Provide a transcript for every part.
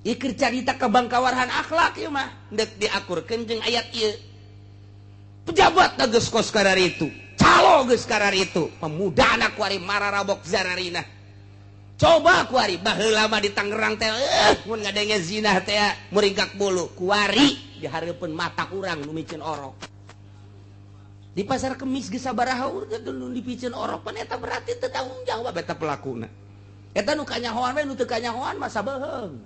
Ieu keur carita kabangkawarhan akhlak ieu mah deuk diakurkeun jeung ayat ieu. Pejabat geus kos kararitu, calo geus kararitu, pemuda anak kuari mararabok zararina. Coba kuari baheula mah di Tangerang teh mun ngadenge zinah teh muringkak bulu, kuari dihareupeun mata urang nu miceun orok. Di pasar Kemis geus sabaraha urang nu dipiceun orok pan eta berarti teu tanggung jawab eta pelakuna. Eta nu kanyahoan we nu teu kanyahoan mah sabeheung.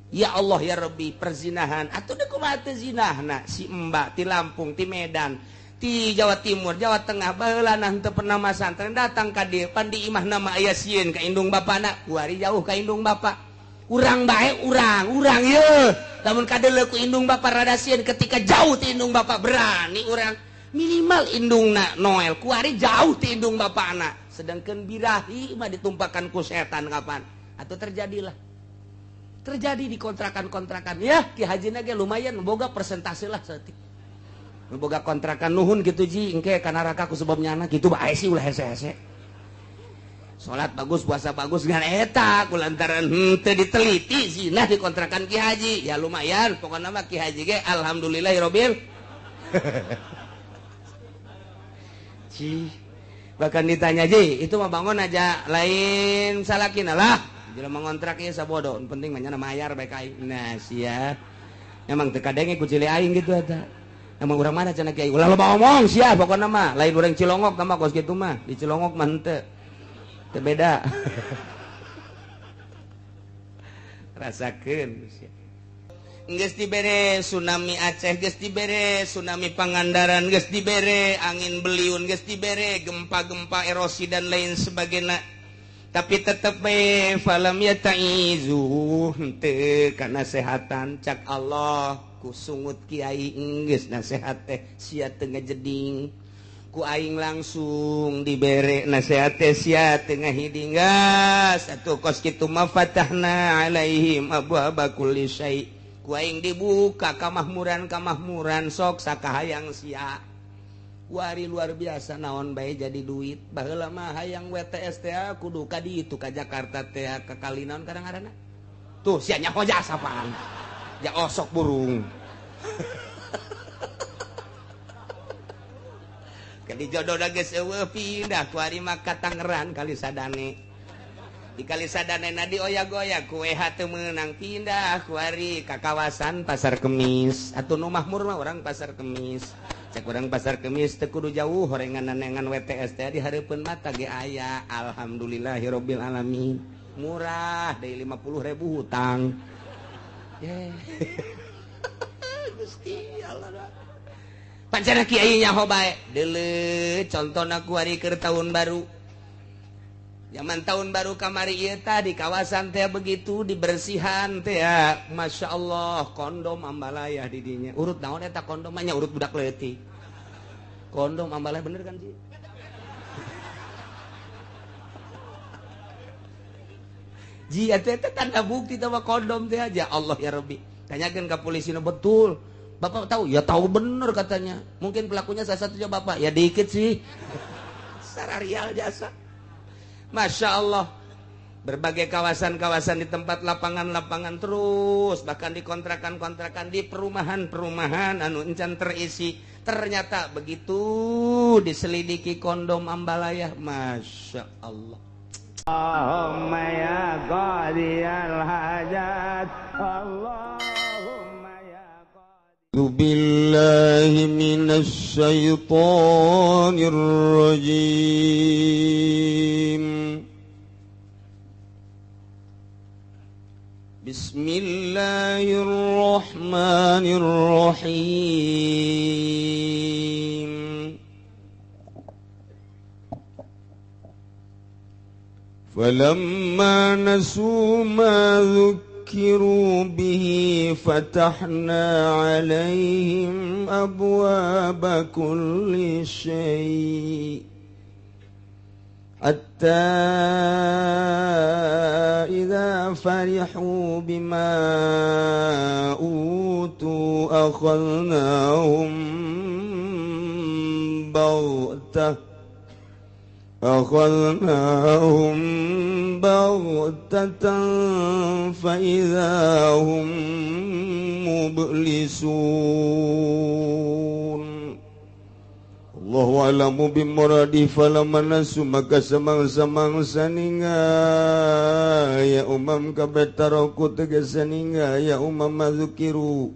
Ya Allah ya Rabbi, perzinahan atuh deuk kumaha teu zinahna si Mbak ti Lampung, ti Medan, ti Jawa Timur, Jawa Tengah baheula nah teu pernah masantren datang ka dieu pan di imahna mah aya sieun ka indung bapana, kuari jauh ka indung bapa. Urang bae urang yeuh. Lamun kadeuleu ku indung bapa rada sieun ketika jauh ti indung bapa berani urang minimal indungna Noel kuari jauh ti indung bapana. Sedangkan birahi mah ditumpakan ku setan kapan? Atau terjadilah terjadi di kontrakan-kontrakan ya Ki Haji ge lumayan boga persentase lah saeutik. Boga kontrakan nuhun gitu ji engke ka neraka ku sebab nyana gitu bae sih ulah hese-hese. Salat bagus, puasa bagus ngan eta ku lantaran henteu diteliti zinah di kontrakan Ki Haji. Ya lumayan pokona mah Ki Haji ge alhamdulillahirabbil. Ji bahkan ditanya ji itu mah bangun aja lain salakina lah. Jelema ngontrak ieu sabodo, penting mah nya mayar bae ka aing. Nah sia. Emang teu kadenge ku cili aing gitu eta. Emang urang mana cenah kiai? Ulah loba omong sia pokona mah, lain urang Cilongok mah kos kitu mah. Di Cilongok mah henteu. Teu beda. Rasakeun sia. Geus dibere tsunami Aceh, geus dibere tsunami Pangandaran, geus dibere angin beliun, geus dibere gempa-gempa erosi dan lain sebagainya. Tapi tetep bae falam yataizu henteu kana sehatan cak Allah ku sungut kiai geus nasehat teh sia teu ngajeding ku aing langsung dibere nasehat teh sia teu ngahiding gas atuh kos kitu mah fatahna alaihim abwaaba kulli syai ku aing dibuka kamahmuran-kamahmuran sok sakahayang sia. Wari luar biasa naon bae jadi duit baheula mah hayang WTS teh kudu ka ditu ka Jakarta teh ka kali naon kadang-kadang tuh sia nyaho jasa apaan ja osok burung kadi jodoh geus eueuh pindah ku ari mah ka Tangerang kali sadane di kali sadane na dioyak-oyak ku WH teu meunang pindah ku ari ka kawasan Pasar Kemis atuh nu mahmur mah urang Pasar Kemis. Cek urang Pasar Kemis teu kudu jauh horengan nengan WTS teh di hareupeun mata ge aya alhamdulillahirabbil alamin murah deui 50.000 hutang. Gusti Allah. Pancana kiai nyaho bae deuleu contona ku ari keur tahun baru. Zaman tahun baru kamari ieu tah di kawasan teh begitu dibersihan teh Masya Allah kondom ambalayah di dinya. Urut naon eta kondom nya urut budak leutik. Kondom ambalayah bener kan Ji? Ji eta teh tanda bukti tah kondom teh aja Allah ya Rabbi. Tanyakeun ka polisi nu betul. Bapak tahu? Ya tahu bener katanya. Mungkin pelakunya salah satunya bapak. Ya dikit sih. Sararial jasa. Masya Allah, berbagai kawasan-kawasan di tempat lapangan-lapangan terus, bahkan di kontrakan-kontrakan, di perumahan-perumahan anu encan terisi. Ternyata begitu diselidiki kondom ambalayah, Masya Allah. Allahumma ya qadiyal hajat, Allahumma ya qadi. Billahi minasy syaithanir rajim. Bismillahirrahmanirrahim. Falamma nasu ma dzukkiru bihi fatahna 'alaihim abwaaba kulli syai' hatta idza farihu bima utu akhadnahum baghtah أخذناهم بغتة فإذا هم مبلسون. Allahu a'lamu bimuradi falamma nasu maka samangsa-mangsa ninga ya umam kabeh taroku tegese ninga ya umam madzukiru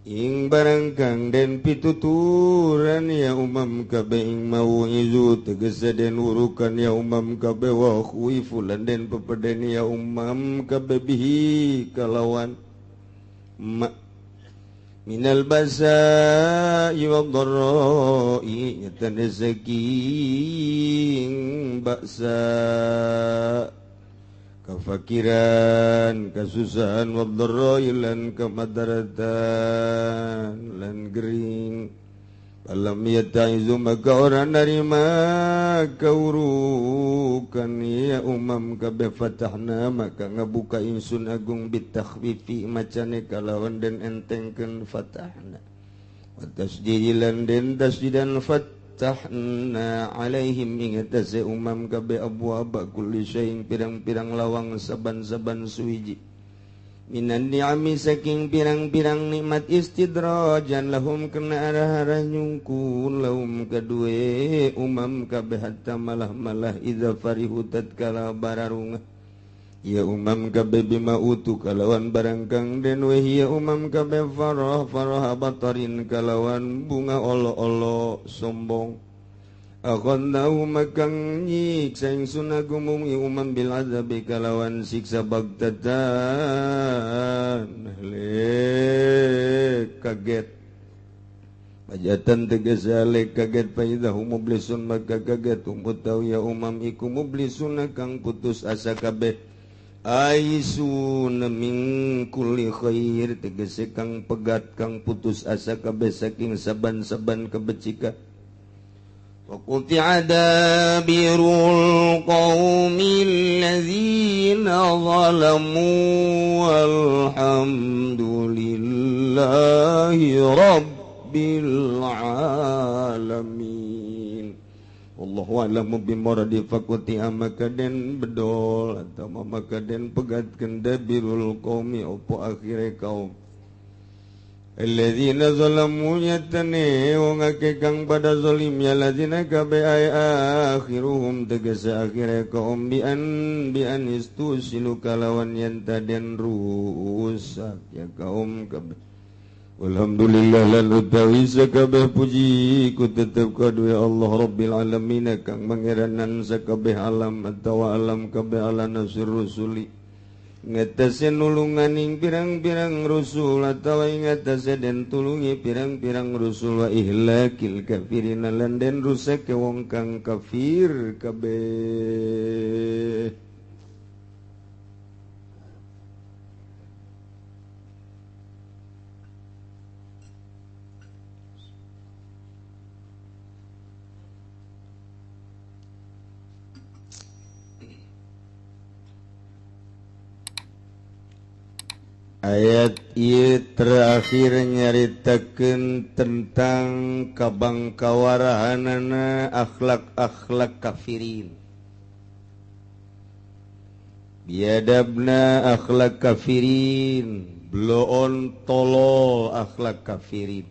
ing barang kang den pituturan ya umam kabeh ing mau izu tegese den urukan ya umam kabeh wa khuifu lan den pepeden ya umam kabeh bihi kalawan ma minal basa'i wad dharra'i yatanazaking ba'sa kafakiran kasusahan wad dharra'i lan kemadaratan lan gering alam yata'izu maka orang narima kaurukan ya umam kabeh fatahna maka ngabuka insun agung bitakhwifi macane kalawan den entengkeun fatahna wa tasdidilan den tasdidan fatahna alaihim ing atase umam kabeh abwaaba kulli syai'in pirang-pirang lawang saban-saban suwiji minan ni'ami saking pirang-pirang nikmat istidrajan lahum kena arah-arah nyungkun lahum kedue umam kabeh hatta malah-malah idza farihu tatkala bararungah ya umam kabeh bima utu kalawan barang kang den wehi ya umam kabeh farah farah batarin kalawan bunga olo-olo sombong akhadnahu makang nyiksa ingsun agumum umam bil azabi kalawan siksa bagtatan lek kaget pajatan tegese lek kaget paidahum mublisun maka kaget umutau ya umam iku mublisun kang putus asa kabeh aisun min kulli khair tegese kang pegat kang putus asa kabeh saking saban-saban kebecikan. وقطع دابر القوم الذين ظلموا والحمد لله رب العالمين. Wallahu a'lamu bimuradi faquti maka den bedol atau maka den pegatkeun dabirul qaumi opo akhire kaum alladzina zalamu yatane wong akeh kang pada zalim ya alladzina kabe ay akhiruhum tegese akhire kaum bi an istusilu kalawan yen taden rusak ya kaum kabe. Alhamdulillah lan utawi sakabeh puji ku tetep kaduwe Allah Rabbil alamin kang mangeranan sakabeh alam atawa alam kabeh ala nasir rusuli ngatasi nulungan ing pirang-pirang rusul atawa ngatasi den tulungi pirang-pirang rusul wa ihlakil kafirin lan den rusak wong kang kafir kabeh. Ayat ieu terakhir nyaritakeun tentang kabangkawarahanana akhlak-akhlak kafirin. Biadabna akhlak kafirin, bloon tolol akhlak kafirin.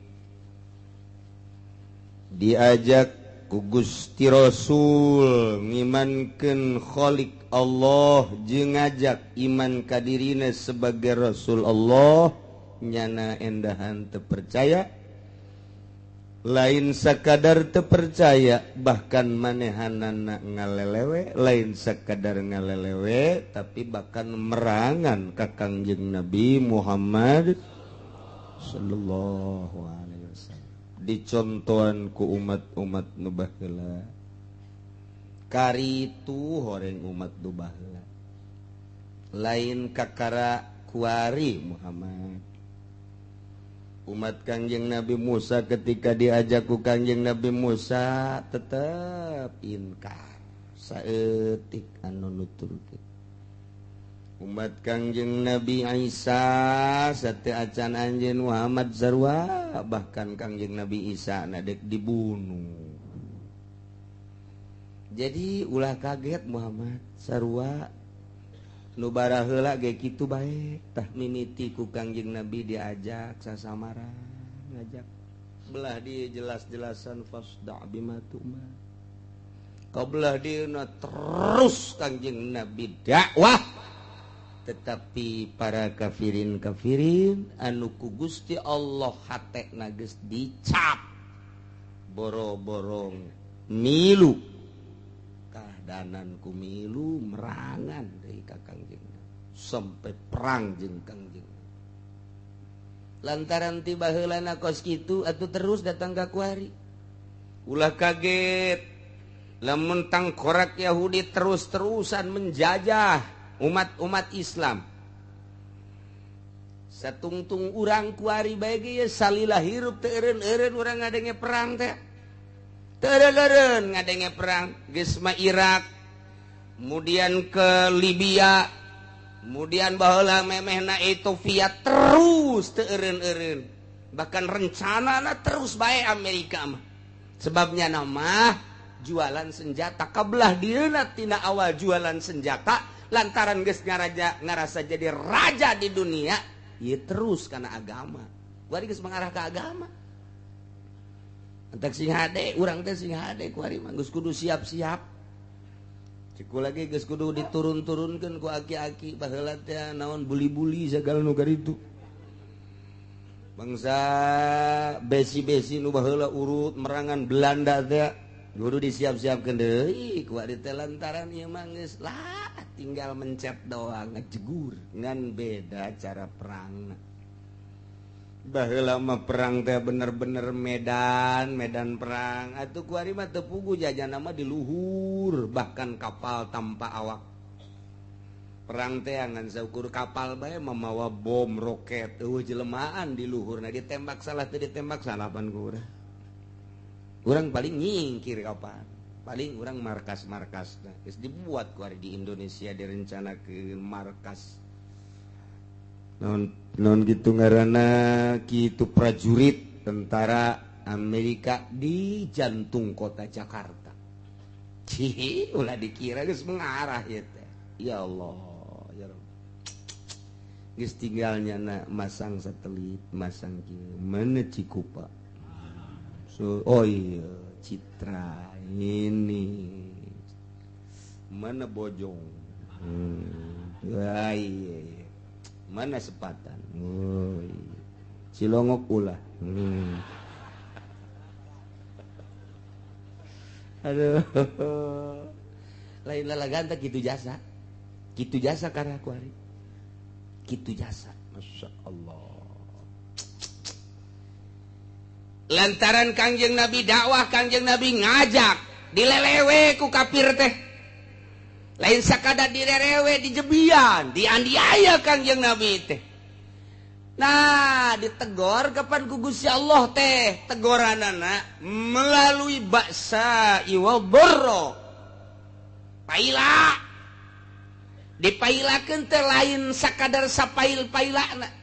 Diajak ku Gusti Rasul ngimankeun Khalik Allah jeung ngajak iman ka dirina sebagai Rasul Allah nyana endahan terpercaya lain sakadar terpercaya bahkan manehanana ngalelewe lain sakadar ngalelewe tapi bahkan merangan ka Kangjeng Nabi Muhammad sallallahu alaihi wasallam dicontohan ku umat-umat nu baheula. Karitu horeng umat nu baheula lain kakara kuari Muhammad. Umat Kangjeng Nabi Musa ketika diajak ku Kangjeng Nabi Musa tetep inkar saeutik anu nuturkeun. Umat Kangjeng Nabi Isa sate acan anjeun Muhammad sarua bahkan Kangjeng Nabi Isa na dek dibunuh. Jadi ulah kaget Muhammad, sarua nu baraheula ge kitu bae. Tah mimiti ku Kangjeng Nabi diajak sasamaran, ngajak belah dia jelas-jelasan fasda' bima tu'mar. Kabelah dieuna terus Kangjeng Nabi dakwah, tetapi para kafirin-kafirin anu ku Gusti Allah hatena geus dicap boro-borong milu kahdanan ku milu merangan deui ka Kangjeng sampai perang jeung Kangjeng. Lantaran tiba heulana kos kitu atuh terus datang ka kuari. Ulah kaget lamun tangkorak Yahudi terus-terusan menjajah umat-umat Islam. Satungtung urang kuari bae ge salila hirup teu eureun-eureun urang ngadenge perang teh. Teu eureun-eureun ngadenge perang geus mah Irak, kemudian ke Libya, kemudian baheula memehna Ethiopia terus teu eureun-eureun. Bahkan rencanana terus bae Amerika mah. Sebabnya nama jualan senjata kabelah dieuna tina awal jualan senjata lantaran geus ngarasa jadi raja di dunia, ieu terus kana agama. Kuari geus mengarah ke agama. Entek sing hade, urang teh sing hade kuari mah geus kudu siap-siap. Ciku lagi geus kudu diturun-turunkeun ku aki-aki baheula teh naon buli-buli sagala nu karitu. Bangsa besi-besi nu baheula urut merangan Belanda teh kudu disiap-siapkeun deui ku ari teh lantaran ieu mah geus lah tinggal mencet doang ngejegur ngan beda cara perang. Baheula mah perang teh bener-bener medan perang. Atuh ku ari mah teu puguh jajana mah di luhur, bahkan kapal tanpa awak. Perang teh ngan saukur kapal bae mamawa bom roket eueuh jelemaan di luhurna ditembak salah teu ditembak salah pan ku urang. Urang paling nyingkir kapan? Paling urang markas-markas. Geus dibuat ku ari di Indonesia direncanakeun markas. Non gitu ngaranna kitu prajurit tentara Amerika di jantung kota Jakarta. Cih, ulah dikira geus mengarah ieu teh. Ya Allah, ya Rabb. Geus tinggalnya na masang satelit, masang kieu. Mana Cikupa? So, oh iya, Citra ini mana Bojong, iya, iya. Mana Sepatan, oh, iya. Cilongok ulah. Aduh, lain lalagan tak gitu jasa karena aku hari, gitu jasa, masya Allah. Lantaran Kangjeng Nabi dakwah, Kangjeng Nabi ngajak dilelewe ku kafir teh. Lain sakada dilelewe dijebian, dianiaya Kangjeng Nabi teh. Nah, ditegor kapan ku Gusti Allah teh, tegoranana melalui baksa iwa borro. Paila. Dipailakeun teh lain sakadar sapail-pailana.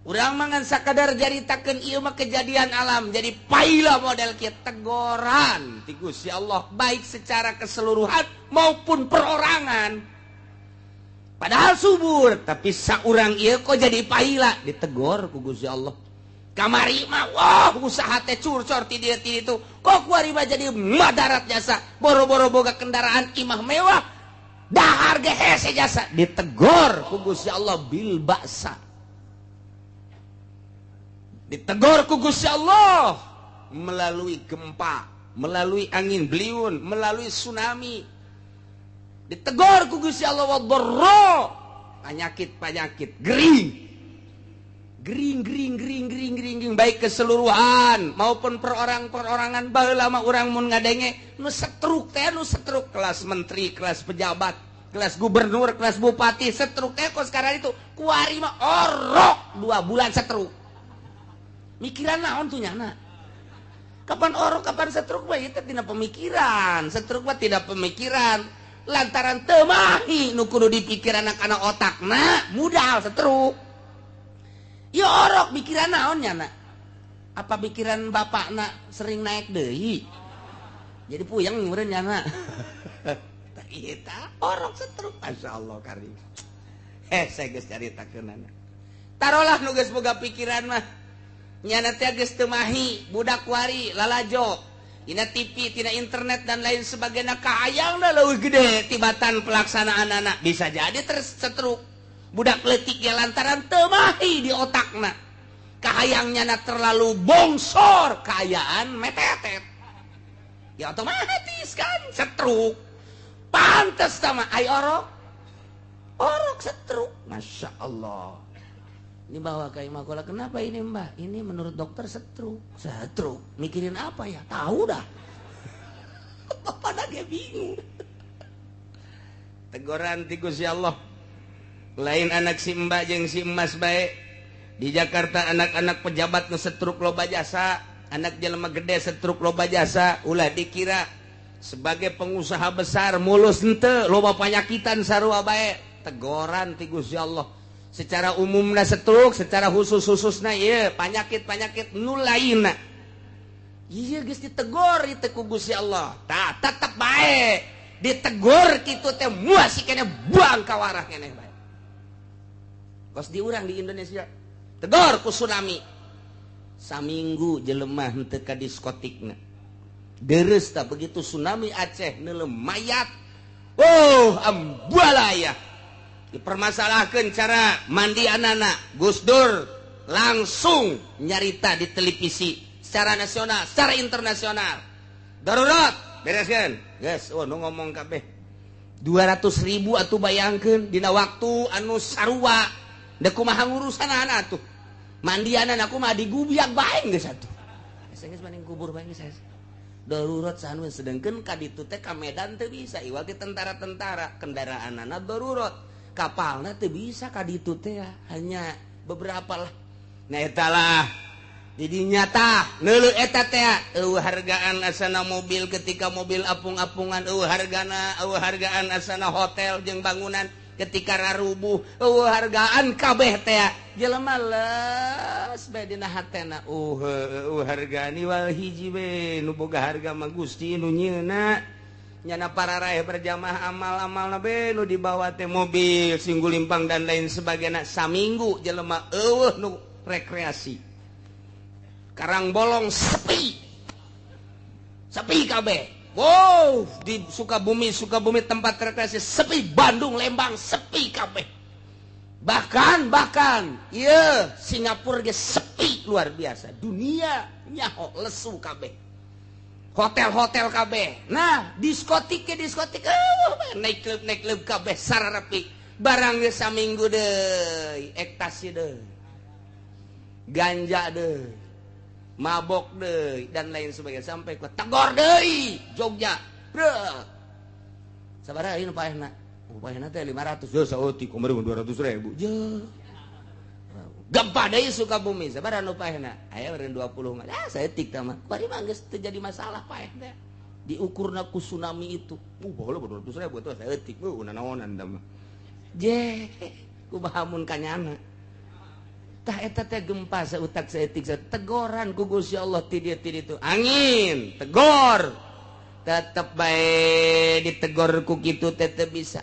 Urang mangan sakadar jaritakeun ieu mah kejadian alam, jadi paila model kieu tegoran ti Gusti Allah baik secara keseluruhan maupun perorangan. Padahal subur, tapi saurang ieu kok jadi paila ditegor ku Gusti Allah. Kamari mah wah usaha teh curcor ti dieu ti ditu, kok kuari mah jadi madarat jasa, boro-boro boga kendaraan imah mewah, dahar ge hese jasa, ditegor ku Gusti Allah bil baksa. Ditegor ku Gusti Allah melalui gempa, melalui angin beliun, melalui tsunami. Ditegor ku Gusti Allah wadharra, penyakit-penyakit gering. Gering gering gering gering gering gering baik keseluruhan maupun perorang-perorangan. Baheula mah urang mun ngadenge nu setruk teh, nu setruk kelas menteri, kelas pejabat, kelas gubernur, kelas bupati, setruk teh kok sekarang itu kuari mah orok 2 bulan setruk. Mikiran naon tuh nyana? Kapan orok, kapan setruk mah itu tidak pemikiran. Setruk mah tidak pemikiran. Lantaran teu mahi nu kudu dipikir anak-anak otakna, mudal setruk. Ya orok mikiran naon nyana? Apa pikiran bapakna sering naik deui? Jadi puyeng meureun nyana. Tah ieu tah orok setruk masyaallah karim. Saya geus caritakeunana. Tarolah nu geus boga pikiran mah. Nyana teh geus teu mahi budak wari lalajo. Dina TV, tina internet dan lain sebagainya kahayangna leuwih gede tibatan pelaksanaan anak. Bisa jadi tersetruk. Budak leutik ge lantaran teu mahi di otakna. Kahayangnya na terlalu bongsor, kaayaan metetet. Ya otomatis kan setruk. Pantes sama ai orok. Orok setruk. Masya Allah. Ini bawa ke Imakola, kenapa ini mbak? Ini menurut dokter setruk. Setruk? Mikirin apa ya? Tahu dah. Bapak lagi bingung. Teguran ti Gusti Allah. Lain anak si mbak jeung si emas bae. Di Jakarta anak-anak pejabat nu setruk loba jasa, anak jelema gede setruk loba jasa, ulah dikira sebagai pengusaha besar mulus henteu, loba panyakitan sarua bae. Teguran ti Gusti Allah. Secara umumna setruk, secara khusus-khususna ieu panyakit-panyakit nu lainna. Ieu geus ditegor ieu ku Gusti Allah. Tah tetep bae ditegor kitu teh muas keneh buang ka warah keneh bae. Kos diurang di Indonesia tegor ku tsunami. Saminggu jelema henteu ka diskotikna. Deres tah begitu tsunami Aceh neuleuh mayat. Oh, ambalaya. Dipermasalahkan cara mandi anak-anak. Gus Dur langsung nyarita di televisi secara nasional, secara internasional. Darurat, bereskan. Guys, oh nu ngomong kabeh. 200.000 atuh bayangkeun dina waktu anu sarua. Da kumaha ngurusan anak atuh. Mandian anak mah digubiak bae geus atuh. Geus maning kubur bae geus. Darurat sanu sedengkeun ka ditu teh ka Medan teu bisa iwal ti tentara-tentara kendaraanana darurat. Kapalna teu bisa ka ditu teh hanya beberapa lah. Nah eta lah jadi nyata neuleuh eta teh eueuh hargaan asana mobil ketika mobil apung-apungan, eueuh hargana, eueuh hargaan asana hotel jeung bangunan ketika rarubuh, eueuh hargaan kabeh teh jelema leus bae dina hatena. Eueuh hargaan iwal hiji we nu boga harga mah Gusti nu nyieuna. Nyana para raih berjamaah amal-amal nabe nu dibawa teh mobil singgulimpang dan lain sebagainya. Saminggu jelema eueuh nu rekreasi. Karang bolong sepi. Sepi kabeh. Wow, di Sukabumi, Sukabumi tempat rekreasi sepi, Bandung, Lembang sepi kabeh. Bahkan ieu Singapura ge sepi luar biasa. Dunia nyaho lesu kabeh. Hotel-hotel kabeh. Nah, diskotik ke diskotik, naik klub kabeh sararepi. Barang geus saminggu deui, ektasi deui. Ganja deui. Mabok deui dan lain sebagainya sampai ke tegor deui Jogja. Breuh. Sabaraha ieu nu paehna? Oh, paehna teh 500. Yo saeutik kumaha 200.000. Je. Gempa deui Sukabumi sabaraha nu paehna? Aya meureun 20 mah. Ah saeutik tah mah. Bari mah geus teu jadi masalah paeh teh. Diukurna ku tsunami itu. Baheula 200.000 atuh saeutik. Nanaonan tah mah. Je, kumaha mun kanyana. Tah eta teh gempa sautak saeutik tegoran ku Gusti Allah ti dieu ti ditu. Angin, tegor. Tetep bae ditegor ku kitu teh teu bisa.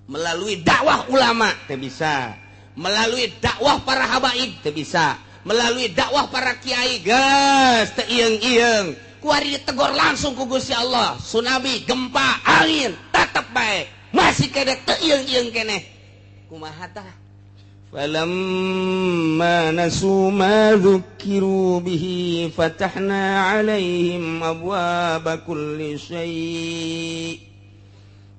Melalui dakwah ulama teu bisa. Melalui dakwah para habaib teu bisa, melalui dakwah para kiai geus teu ieung-ieung. Kuari ditegor langsung ku Gusti Allah, tsunami, gempa, angin, tetep bae masih kene teu ieung-ieung keneh. Kumaha tah? Falamma nasu ma dzukiru bihi fatahna alaihim abwaaba kulli syai'.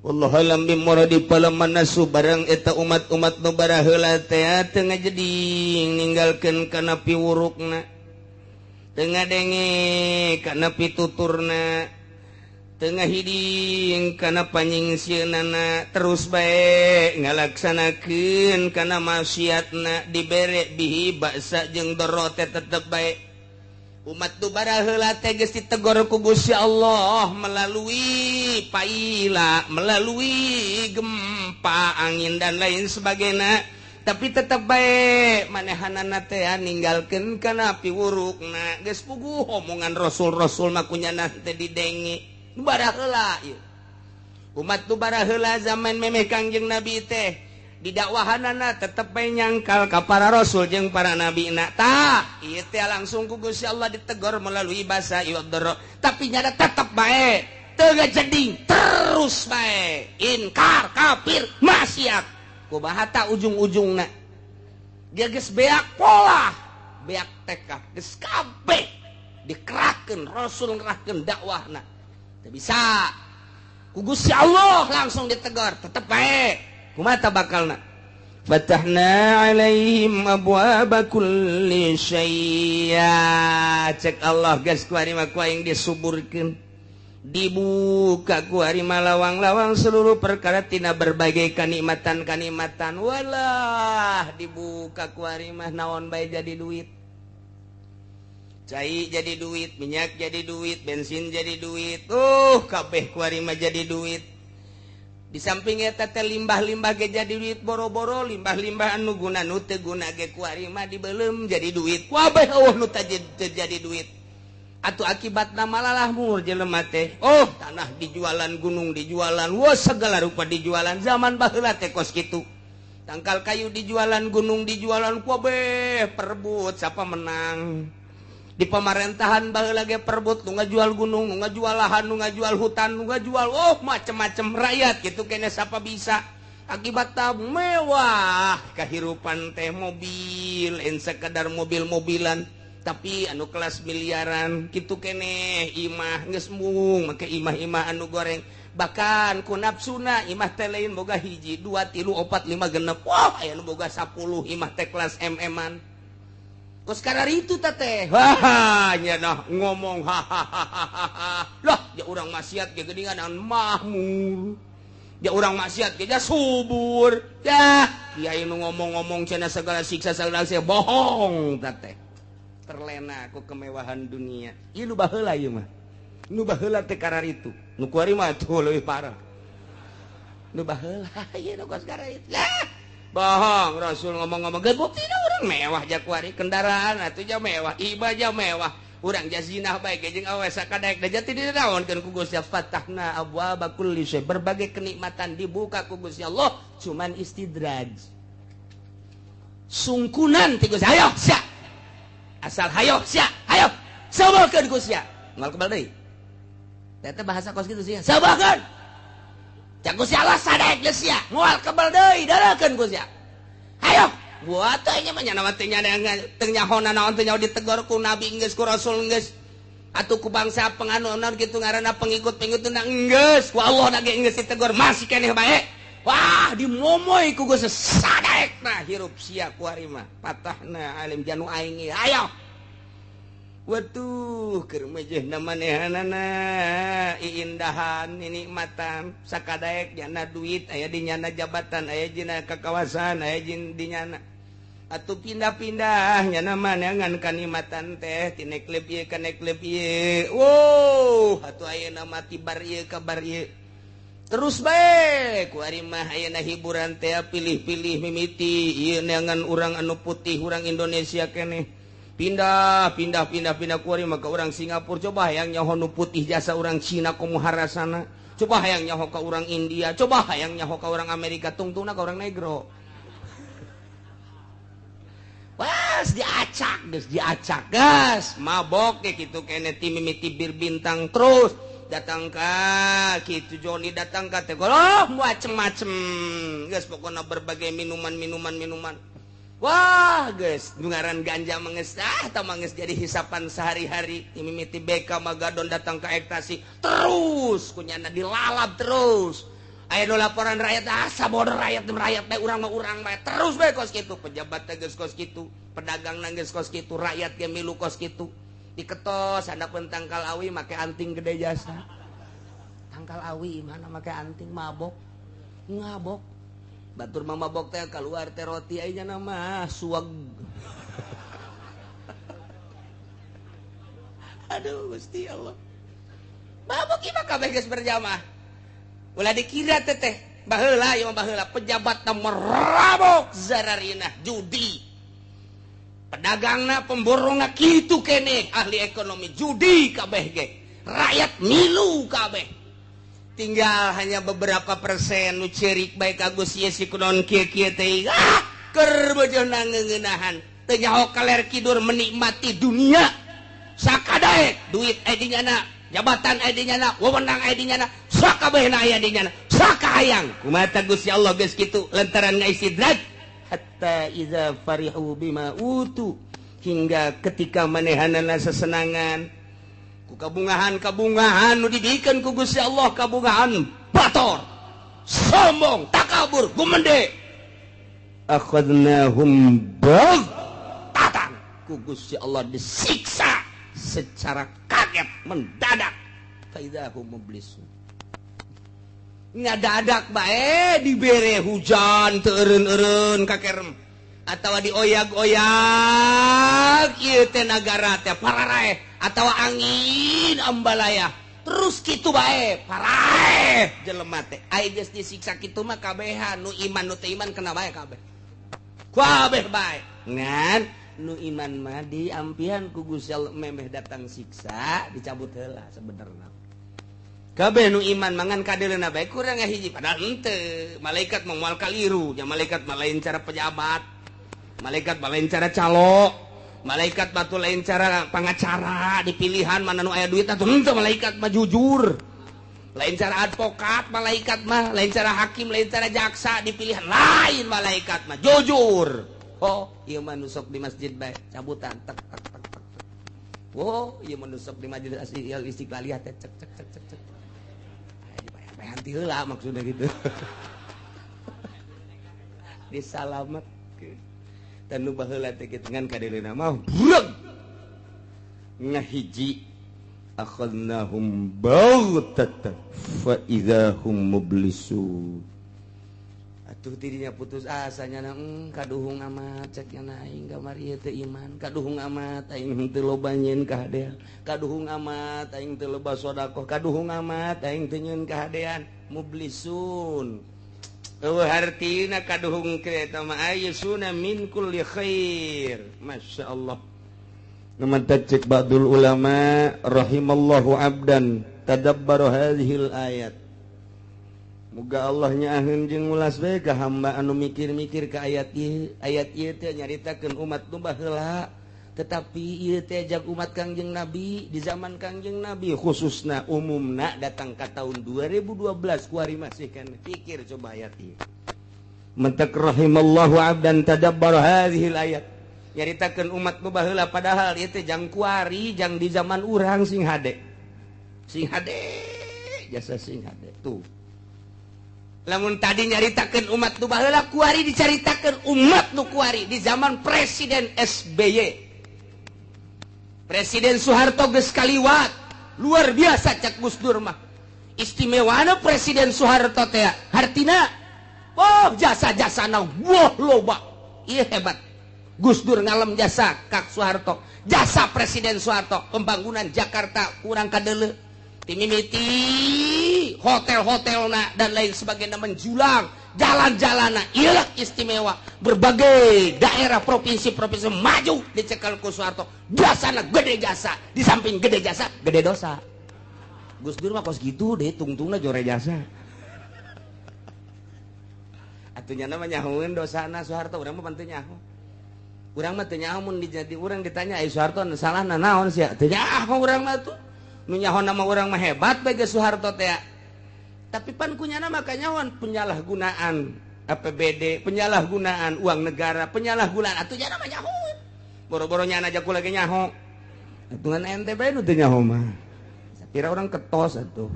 Wallahu alam bimuradi. Falamma nasu barang eta umat-umat nu baraheula teh teu ngajeding ninggalkeun kana piwurukna, teu ngadenge kana pituturna, teu ngahiding kana panyingsieunnana, terus bae ngalaksanakeun kana maksiatna, dibere bihi baksa jeung doro teh tetep bae. Umat nu baraheula teh geus ditegor ku Gusti Allah melalui paila, melalui gempa, angin dan lain sebagainya. Tapi tetep bae manehanana teh ninggalkeun kana piwurukna. Geus puguh omongan rasul-rasul mah kunyana teh didenge. Nu baraheula ieu. Umat nu baraheula zaman memeh Kangjeng Nabi teh didakwahanana tetep bae nyangkal ka para rasul jeung para nabina. Tah, ieu teh langsung ku Gusti Allah ditegor melalui bahasa iwadra. Tapi nyada tetep bae teu ngajeding terus bae inkar kafir maksiat. Kumaha ta ujung-ujungna? Dia geus beak pola, beak tekad, geus kabeh dikerahkeun rasul ngerahkeun dakwahna. Teu bisa. Ku Gusti Allah langsung ditegor, tetep bae. Kumaha ta bakalna? Fatahna alaihim abwaaba kulli syai'. Cek Allah geus kuari mah ku aing disuburkeun. Dibuka ku ari mah lawang-lawang seluruh perkara tina berbagai kanikmatan-kanikmatan. Walah, dibuka ku ari mah naon bae jadi duit. Cai jadi duit, minyak jadi duit, bensin jadi duit. Kabeh ku ari mah jadi duit. Di samping eta teh limbah-limbah ge jadi duit, boro-boro limbah-limbah anu guna nu teu guna ge ku ari mah dibeuleum jadi duit. Kabeh eueuh nu teu jadi duit. Atuh akibatna malalah mur jelema teh. Oh, tanah dijualan, gunung dijualan, wah segala rupa dijualan. Zaman baheula teh kos kitu. Tangkal kayu dijualan, gunung dijualan, kabeh perebut siapa menang. Di pemerintahan baheula ge perebut, nu ngajual gunung, nu ngajual lahan, nu ngajual hutan, nu ngajual oh macem-macem rakyat gitu kene siapa bisa. Akibatna mewah kehidupan teh mobil, en sekadar mobil-mobilan tapi anu kelas miliaran gitu kene imah geus mung make imah-imah anu goreng bahkan ku nafsuna imah teh lain boga 1 2 3 4 5 6 wah aya nu boga 10 imah teh kelas MM-an. Kos kararitu ta teh wah nya nah ngomong hahaha lah ja urang maksiat ge geuningan mahmur ja urang maksiat ge ja subur ya kiai nu ngomong-ngomong cenah segala siksa segala siksa bohong ta teh terlena ku kemewahan dunia. Ieu nu baheula ieu mah. Nu baheula teh kararitu. Nu kuari mah tuh leuwih parah. Nu baheula ieu nu kos kararitu. Lah, bohong Rasul ngomong-ngomong geus buktina urang mewah ja kuari kendaraan atuh ja mewah, ibah ja mewah. Urang ja zinah bae ge jeung awewe sakadaek da jati dinaonkeun ku Gusti fatahna abwaaba kulli syai. Berbagai kenikmatan dibuka ku Gusti Allah, cuman istidraj. Sungkunan ti Gusti. Ayo sia. Asal hayo sia, hayo. Sabarkeun ku sia. Moal kebal deui. Eta bahasa kos kitu sia. Sabarkeun. Cak Gusti Allah sadaek geus sia, moal kebal deui, darakeun ku sia. Hayo. Buat teh nya mah nya teh nya teu nyahona naon teh nyaho ditegor ku nabi geus ku rasul geus. Atuh ku bangsa penganut kitu ngaranna pengikut-pengikut na geus, ku Allah na ge geus ditegor masih keneh bae. Wah, dimomoy ku geus sadaek nah hirup sia ku ari mah. Patahna alim janu aing ayo. Watuh keur mejehna manehanana iindahan nikmatan sakadaek nyana duit aya di nyana jabatan aya dina kakawasan aya di nyana atuh pindah-pindah nyana maneangan kanikmatan teh ti neklep ieu ka neklep ieu. Wow, atuh ayeuna mah ti bar ieu ka bar ieu. Terus bae ku ari mah ayeuna hiburan teh pilih-pilih mimiti ieu neangan urang anu putih urang Indonesia keneh. Pindah pindah pindah pindah ku ari mah ka urang Singapura coba hayang nyaho nu putih jasa urang Cina komo harasana. Coba hayang nyaho ka urang India, coba hayang nyaho ka urang Amerika tungtungna ka urang negro. Wah, diacak geus diacak gas, mabok ge kitu keneh ti mimiti bir bintang terus datang ka kitu Joni datang ka teh oh macem-macem geus pokona berbagai minuman-minuman minuman. Wah geus ngaran ganja mangeus ah tah mangeus jadi hisapan sehari-hari mimiti BK Magadon datang ka ektasi terus kunyana dilalap terus aya nu laporan rakyat ah sabodor rakyat rakyat bae urang mah urang bae terus bae kos kitu pejabat teh geus kos kitu pedagang geus kos kitu rakyat ge milu kos kitu diketos handapeun tangkal awi make anting gede jasa tangkal awi mana make anting mabok ngabok batur mah mabok teh keluar teh roti aya nya mah suweg. Aduh Gusti Allah mabok ieu mah kabeh geus berjamaah ulah dikira teh teh Baheula ieu mah baheula pejabat teh merabok zararina judi. Pedagangna pemborongna kitu keneh ahli ekonomi judi kabeh ge. Rakyat milu kabeh. Tinggal hanya beberapa persen nu ceurik bae ka Gus ieu si kunaon kieu-kieu teh. Ah, keur bojona ngeuneunahan. Teu nyaho kaler kidur menikmati dunia. Sakadaek duit aya di nyana, jabatan aya di nyana, wewenang aya di nyana, sakabehna aya di nyana, sakahayang. Kumaha Gusti Allah geus kitu lantaran ngaistidraj hatta iza farihu bima utu, hingga ketika manehanana sesenangan ku kabungahan-kabungahan nu dibikeun ku Gusti Allah, kabungahan bator, sombong, takabur, gumende, akhadnahum baghtatan, ku Gusti Allah disiksa secara kaget mendadak. Faidahum mublisun, ngadadak bae dibere hujan teu eureun-eureun kakerem atawa dioyag-oyag ieu teh nagara teh pararaeh atawa angin ambalaya terus kitu bae paraeh jelema teh. Ai geus disiksa kitu mah kabehan nu iman nu teu iman kena bae kabeh, kabeh bae. Ngan nu iman mah diampihan ku Gusti Allah memeh datang siksa dicabut heula sebenarna. Kabeh nu iman mangan kadeuleuna bae kurang hiji padahal henteu. Malaikat mah moal kaliru nya, malaikat mah lain cara pejabat, malaikat mah lain cara calo, malaikat mah tuh lain cara pangacara di pilihan mana nu aya duit atuh henteu. Malaikat mah jujur, lain cara advokat malaikat mah, lain cara hakim, lain cara jaksa di pilihan, lain malaikat mah jujur. Oh, ieu mah nu sok di masjid bae cabutan tek tek tek tek. Oh, ieu mah nu sok di majelis istiqlaliyah teh cek cek cek cek cek. Dibayar-bayaran heula maksudna gitu. Disalametkeun. Dan nu baheula teh kitu ngan kadeuleuna mah breg. Ngahiji akhadnahum baghtatan fa idzahum mublisun. Atuh dirinya putus asanya na, kaduhung amat cek nya aing kamari ieu teu iman, kaduhung amat aing teu loba nyeun kahadean, kaduhung amat aing teu loba sedekah, kaduhung amat aing teu nyeun kahadean. Mublisun eueuh hartina kaduhung eta mah ayyusuna min kulli khair. Masyaallah. Numantak cek ba'dul ulama rahimallahu abdan tadabbara hadhil ayat. Muga Allah nyaaheun jeung ngulas bae ka hamba anu mikir-mikir ka ayat ieu. Ayat ieu teh nyaritakeun umat nu baheula, tetapi ieu teh jag umat Kangjeng Nabi di zaman Kangjeng Nabi khususna umumna datang ka tahun 2012 kuari masih kan pikir coba ayat ieu. Mentak rahimallahu abdan tadabbara hadhil ayat. Nyaritakeun umat nu baheula padahal ieu teh jang kuari jang di zaman urang sing hade. Sing hade jasa sing hade tuh. Lamun tadi nyaritakeun umat nu baheula kuari dicaritakeun umat nu kuari di zaman Presiden SBY. Presiden Soeharto geus kaliwat, luar biasa cak Gus Dur mah. Istimewana Presiden Soeharto teh hartina oh jasa-jasana wah loba. Ieu hebat. Gus Dur ngalem jasa Kak Soeharto, jasa Presiden Soeharto pembangunan Jakarta kurang kadeuleu. Timimiti hotel-hotelna dan lain sebagainya menjulang, jalan-jalanna ieu istimewa, berbagai daerah provinsi-provinsi maju dicekal ku Soeharto. Jasana gede jasa, di samping gede jasa, gede dosa. Gus Dur mah kos gitu deh tungtungna jore jasa. Atuh nya mah nyahoeun dosana Soeharto, urang mah teu nyaho. Urang mah teu nyaho mun dijadi urang ditanya ai Soeharto salahna naon sia? Teu nyaho urang mah tuh. Nu nyaho nama urang mah hebat bae geus Soeharto teh. Tapi pan kunyana mah kanyahoan penyalahgunaan APBD, penyalahgunaan uang negara, penyalahgunaan atuh nya mah nyaho. Boro-boro nyana aja ku lagi nyaho. Atuh ngan ente bae nu teu nyaho mah. Sapira urang ketos atuh.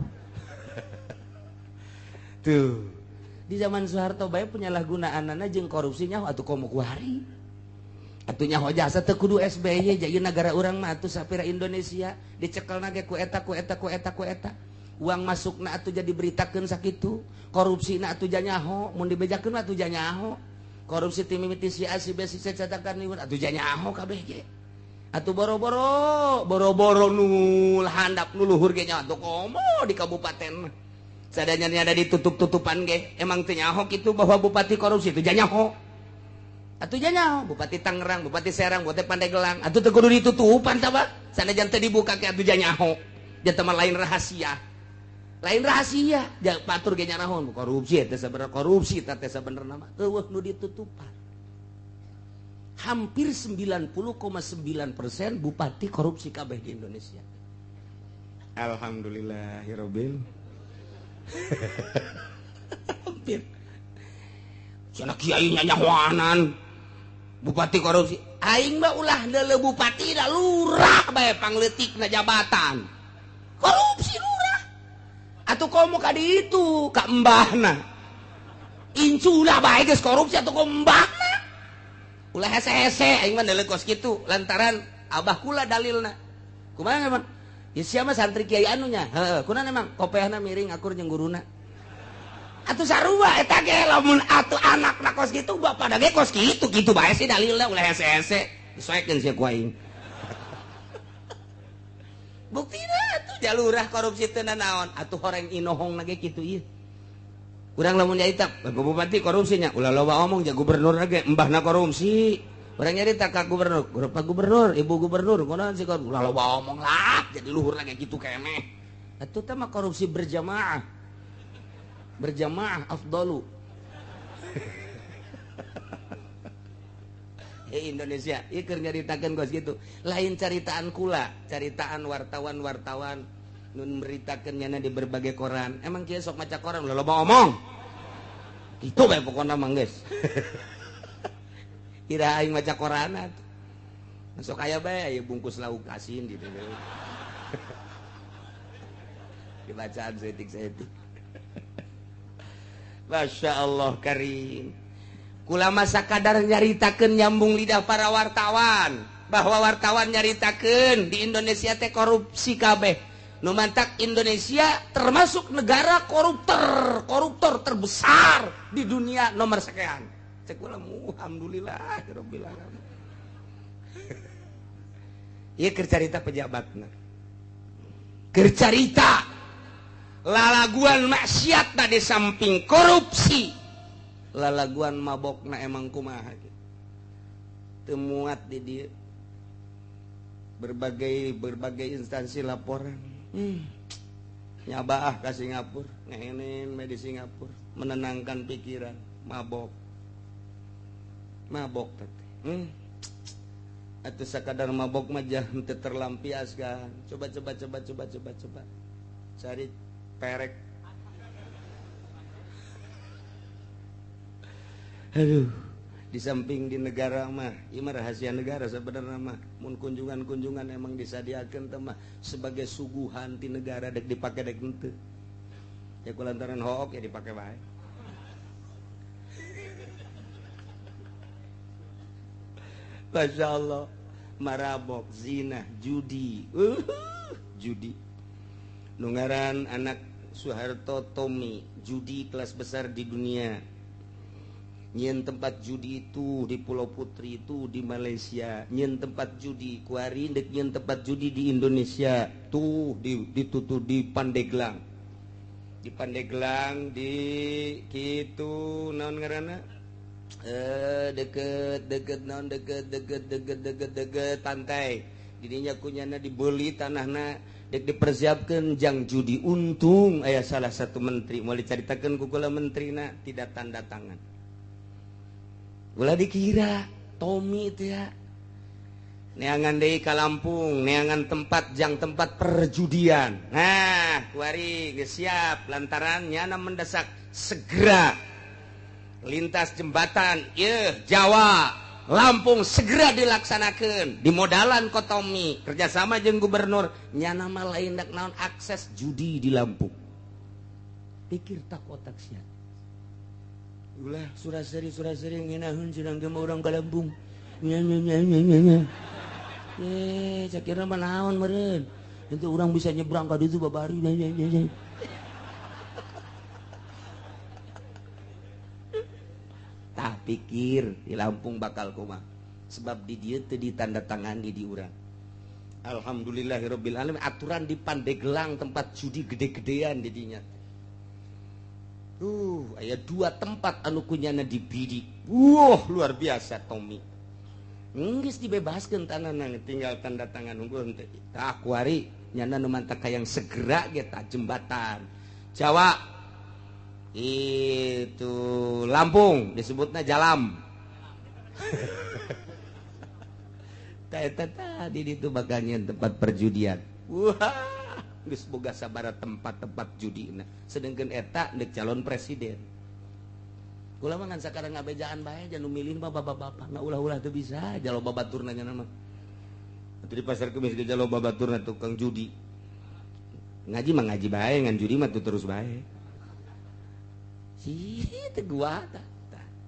Tuh. Di zaman Soeharto bae penyalahgunaanana jeung korupsi nyaho atuh komo kuari. Atuh nyaho jasa teu kudu SBY jadi negara urang mah atuh sapira Indonesia dicekelna ge ku eta ku eta ku eta ku eta. Uang masukna atuh jadi beritakeun sakitu, korupsina atuh janyaho, mun dibejakeun mah atuh janyaho. Korupsi ti mimiti si A si B si C catakan ieu atuh janyaho kabeh ge. Atuh boro-boro, boro-boro nu handap nu luhur ge nya atuh komo di kabupaten. Sadanya ada ditutup-tutupan ge, emang teu nyaho kitu bahwa bupati korupsi itu janyaho. Atuh janyaho, Bupati Tangerang, Bupati Serang, Bupati Pandeglang, atuh teu kudu ditutupan tah, Pak. Sanajan teu dibuka ge atuh janyaho. Jatah mah lain rahasia. Lain rahasia, batur ge nyarahon korupsi teh sabenerna korupsi teh sabenerna mah eueuh nu ditutupan. Hampir 90,9% bupati korupsi kabeh di Indonesia. Alhamdulillahirabbil. Hampir. Cenah kiai nyanyahoanan bupati korupsi. Aing mah ulah deuleu bupati da lurah bae pangleutikna jabatan. Korupsi lurah. Atuh komo ka ditu ka embahna. Incuna bae geus korupsi atuh ka embahna. Ulah hese-hese aing mah deuleu kos kitu lantaran abah kula dalilna. Kumaha emang? Ya siapa santri kiai anunya? Heeh, kunaon emang kopeahna miring akur jeung guruna. Atuh sarua eta ge lamun atuh anakna kos kitu bapana ge kos kitu kitu bae sih dalilna ulah hese-hese. Disoekeun sia ku aing. Buktina atuh jalurah korupsi teu nanaon, atuh horeng inohongna ge kitu ieu. Urang lamun nyarita bupati korupsinya, ulah loba omong ja gubernurna ge embahna korupsi. Urang nyarita ka gubernur, Pak gubernur, ibu gubernur, kunaon sih korupsi? Ulah loba omong lah, jadi luhur lagi kitu keneh. Atuh teh mah korupsi berjamaah. Berjamaah afdalu. Indonesia, ieu keur nyaritakeun kos kitu. Lain caritaan kula, caritaan wartawan-wartawan nu meritakeun nyana di berbagai koran. Emang kieu sok maca koran ulah loba omong. Kitu bae pokona mah geus. Kira aing maca koran atuh. Sok aya bae aya bungkus lauk asin gitu. Dibacaan seetik-seetik. Masya Allah karim. Kula masa kadar nyaritakeun nyambung lidah para wartawan bahwa wartawan nyaritakeun di Indonesia teh korupsi kabeh. Nu mantak Indonesia termasuk negara koruptor terbesar di dunia nomor sekian. Cek kula alhamdulillah rabbil alamin. Ieu keur carita pejabatna. Keur carita lalaguan maksiatna di samping korupsi. Lalaguan mabokna emang kumaha teu muat di dieu. Berbagai instansi laporan. Nyabaah ka Singapura, ngehenin di Singapura, menenangkan pikiran, mabok. Mabok teh. Atuh sakadar mabok mah jah teu terlampiaskan. Coba. Cari perek. Aduh, di samping di negara mah, ieu mah rahasia negara sebenarnya mah. Mun kunjungan-kunjungan emang disadiakeun teh mah sebagai suguhan ti negara dek dipake dek henteu. Ya kulantaran hook ya dipake bae. Masya Allah, marabok, zina, judi, judi. Nu ngaran anak Soeharto Tommy, judi kelas besar di dunia. Nyen tempat judi itu di Pulau Putri itu di Malaysia. Nyen tempat judi kuari dek nyen tempat judi di Indonesia tuh ditutup di Pandeglang. Di Pandeglang di kitu naon ngaranna? Deket naon deket pantai. Didinya kunyana dibeli tanahna dek dipersiapkan jang judi. Untung aya salah satu menteri mau dicaritakeun ku kula menterina tidak tanda tangan. Ulah dikira Tommy itu ya neangan deui ka Lampung, neangan tempat jang tempat perjudian. Nah, kuari geus siap lantaran nyana mendesak segera lintas jembatan ieu Jawa Lampung segera dilaksanakeun. Dimodalan ku Tommy kerjasama jeung gubernur nyana mah lain dak naon akses judi di Lampung. Pikir tak otak sia. Ulah suraseri ngeunahun cenah ge mah urang ka Lampung. Nya nya nya nya nya. Cakirna mah naon meureun. Itu urang bisa nyebrang ka ditu babari nya nya nya. Tah pikir di Lampung bakal kumaha. Sebab di dieu teu ditandatangani di urang. Alhamdulillahirabbil alamin aturan di Pandeglang tempat judi gede-gedean di dinya. Aya dua tempat anu kunyana dibidik. Wah, luar biasa Tommy. Geus dibebaskeun tanahna tinggal tanda tangan unggul teh. Tah kuari nyana nu mantak hayang segera ge tah jembatan. Jawa itu Lampung disebutna Jalam. Tah eta tadi ditu bakal nyeun tempat perjudian. Wah, geus boga sabaraha tempat-tempat judina. Sedengkeun eta deuk calon presiden. Kula mah ngan sakarang ngabejaan bae jan nu milih mah bapak-bapak. Nah ulah-ulah teu bisa jalo babaturna nya mah. Atuh di pasar kemis ge jalo babaturna tukang judi. Ngaji mah ngaji bae ngan judi mah tuh terus bae. Sih teu gua tah.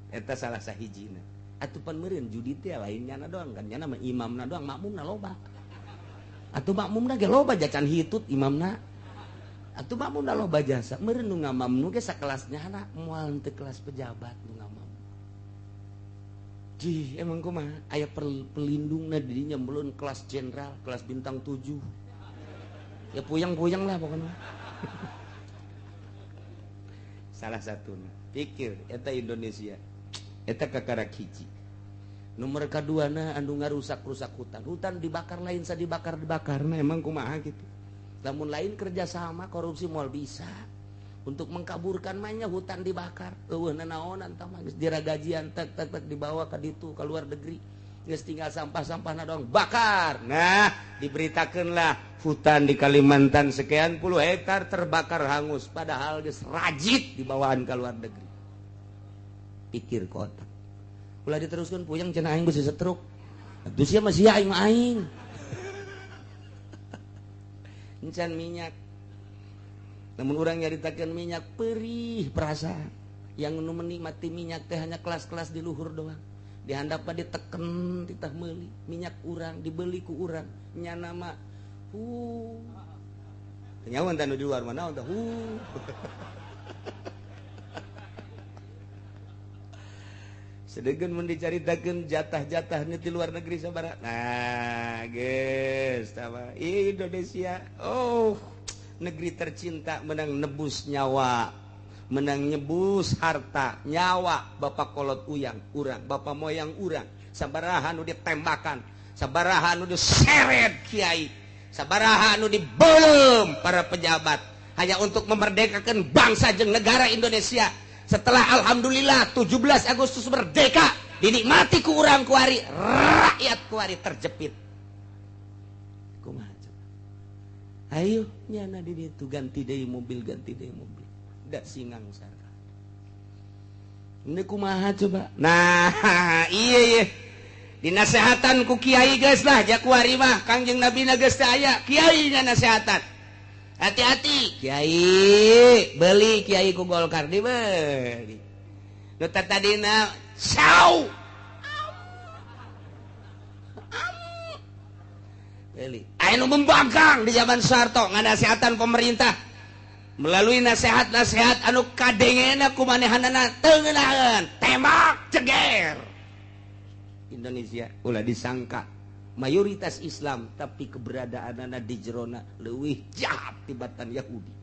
Eta salah sahijina. Atuh pan meureun judi teh lain nyana doang kan nyana mah imamna doang makmumna loba. Atuh makmumna ge loba jacan hitut imamna. Atuh makmumna loba jasa. Meureun nu ngamamnu ge sakelas nyana moal teu kelas pejabat nu ngamam. Jih, emang kumaha aya pelindungna di dinya belun kelas jenderal, kelas bintang 7. Ya puyeng-puyeng lah pokoknya. Salah satuna. Pikir eta Indonesia. Eta kakarak hiji. Nomor kaduana anu ngarusak-rusak hutan. Hutan dibakar lain sa dibakar-dibakar. Nah emang kumaha gitu. Lamun lain kerjasama korupsi moal bisa. Untuk mengkaburkan mah hutan dibakar. Eueuh nanaonan tah mah geus diragajian tek tek tek dibawa ka ditu ka luar negeri. Geus tinggal sampah-sampahna doang bakar. Nah, diberitakeunlah hutan di Kalimantan sekian puluh hektar terbakar hangus padahal geus rajit dibawaan ka luar negeri. Pikir kotak. Ulah diteruskan puyeng cenah aing geus setruk. Atuh sia mah sia aing mah aing. Encan minyak. Namun urang nyaritakeun minyak perih perasaan. Yang nu menikmati minyak teh hanya kelas-kelas di luhur doang. Di handap mah diteken titah meuli. Minyak urang dibeli ku urang. Nyana mah Nyawa tah nu di luar mah naon tah Sedengkeun mun dicaritakeun jatah-jatahnya di luar negeri sabaraha. Nah, geus tah Indonesia. Oh, negeri tercinta menang nebus nyawa, menang nyebus harta, nyawa bapak kolot uyang urang, bapak moyang urang, sabaraha nu ditembakan, sabaraha nu diseret kiai, sabaraha nu dibelem para pejabat hanya untuk memerdekakan bangsa jeung negara Indonesia. Setelah alhamdulillah 17 Agustus merdeka, dinikmati ku urang kuari, rakyat kuari terjepit. Kumaha coba? Ayo nyana di ditu ganti deui mobil, ganti deui mobil. Da singang sarka. Ini kumaha coba? Nah, iya iya. Dinasehatan ku kiai geus lah ja kuari mah Kangjeng Nabi na geus teu aya, kiai nya nasehatan. Hati-hati kiai, beli kiai ku Golkar dibeli. Nu tadina sau. Beli. Aya nu membangkang di zaman Soeharto nganasehatan pemerintah melalui nasihat-nasihat anu kadengena ku manehanana teu ngeunaheun, tembak ceger. Indonesia ulah disangka mayoritas Islam tapi keberadaanana di jerona leuwih jahat tibatan Yahudi.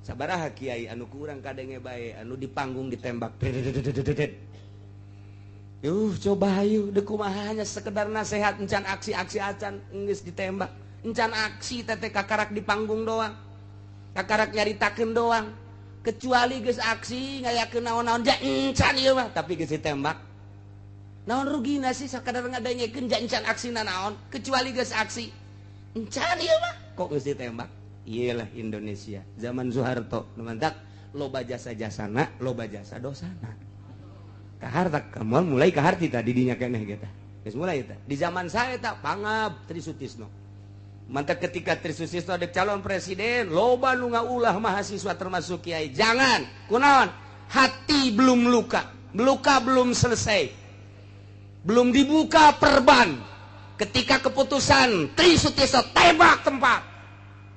Sabaraha kiai anu kurang kadenge bae anu di panggung ditembak. Yuh coba hayu deuk kumaha hanya sekedar nasihat encan aksi-aksi acan geus ditembak. Encan aksi teh kakarak di panggung doang. Kakarak nyaritakeun doang. Kecuali geus aksi ngayakeun naon-naon ja encan ieu mah tapi geus ditembak. Naon rugina sih sakadar ngadengekeun ja encan aksina naon kecuali geus aksi. Encan ieu mah kok geus ditembak. Iyalah Indonesia zaman Soeharto nu mantak loba jasa-jasana, loba jasa dosana. Kaharta kamu mulai kaharti tadi dinya keneh kita. Geus mulai eta. Di zaman saya eta pangab Tri Sutisno. Mantak ketika Tri Sutisno ada calon presiden, loba nu ngaulah mahasiswa termasuk kiai. Jangan, kunaon? Hati belum luka, luka belum selesai. Belum dibuka perban. Ketika keputusan Tri Sutisno tembak tempat.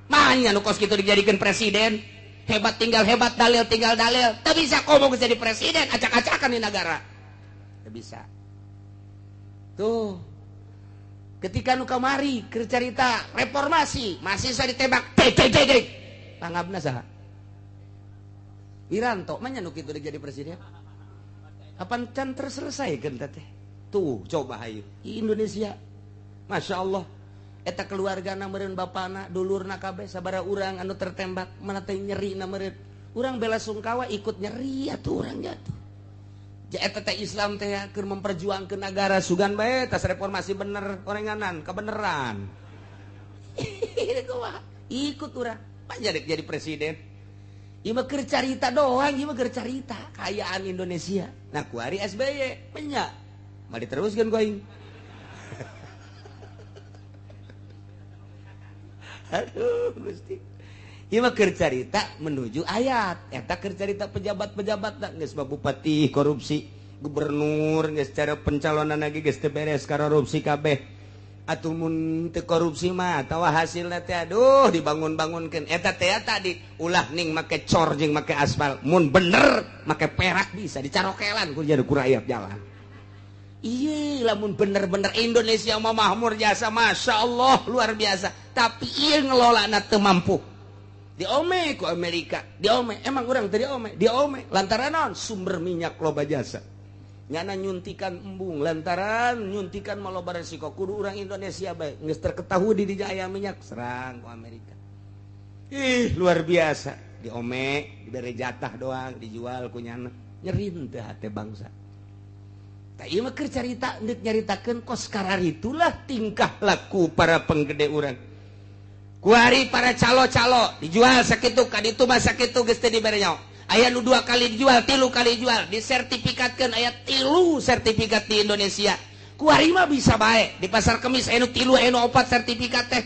Mahnya nu kos kitu dijadikan presiden. Hebat tinggal hebat, dalil tinggal dalil. Tak bisa komo jadi presiden, acak-acakan di negara. Tak bisa. Tuh. Ketika nu kamari keur carita reformasi, mahasiswa ditembak, tek tek tek. Pangabna saha? Wiranto mah nya nu kitu jadi presiden. Kapan can terselesaikan teh? Tuh coba hayu Indonesia. Masya Allah. Eta keluargana meureun bapana, dulurna kabeh sabaraha urang anu tertembak, mana teh nyeri na meureun. Urang bela sungkawa ikut nyeri atuh urang jatuh. Eta teh Islam teh keur memperjuangkeun negara sugan bae tas reformasi bener orenganan kebeneran. Ikut urang panjang jadi presiden. Ieu mah keur carita doang, ieu mah keur carita kaayaan Indonesia. Nah kuari SBY nya mah diteruskeun ku aing. Aduh Gusti. Ieu mah keur carita menuju ayat. Eta keur carita pejabat-pejabat geus mah bupati korupsi, gubernur geus cara pencalonan lagi geus teu beres korupsi kabeh. Atuh mun teu korupsi mah atawa hasilna teh aduh dibangun-bangunkeun. Eta teh tadi ulah ning make cor jeung make aspal. Mun bener make perak bisa dicarokelan ku jadi ku rakyat jalan. Iya lamun bener-bener Indonesia mah makmur jasa Masya Allah luar biasa. Tapi ieu ngelolana teu mampu. Diome ku Amerika, diome, emang urang teu diome, diome lantaran naon sumber minyak loba jasa. Nyana nyuntikan embung lantaran nyuntikan mah loba resiko kudu urang Indonesia bae geus terketahui di dinya aya minyak serang ku Amerika. Ih luar biasa, diome dibere jatah doang dijual ku nyana. Nyeri teu hate bangsa. Tah ieu mah keur carita deuk nyaritakeun kos kararitulah tingkah laku para penggede urang. Kuari para calo-calo dijual sakitu kaditu mah sakitu geus teu dibere nyawa. Aya nu 2 kali dijual, 3 kali dijual, disertifikatkeun aya 3 sertifikat di Indonesia. Kuari mah bisa bae di pasar Kemis aya nu 3 aya nu 4 sertifikat teh.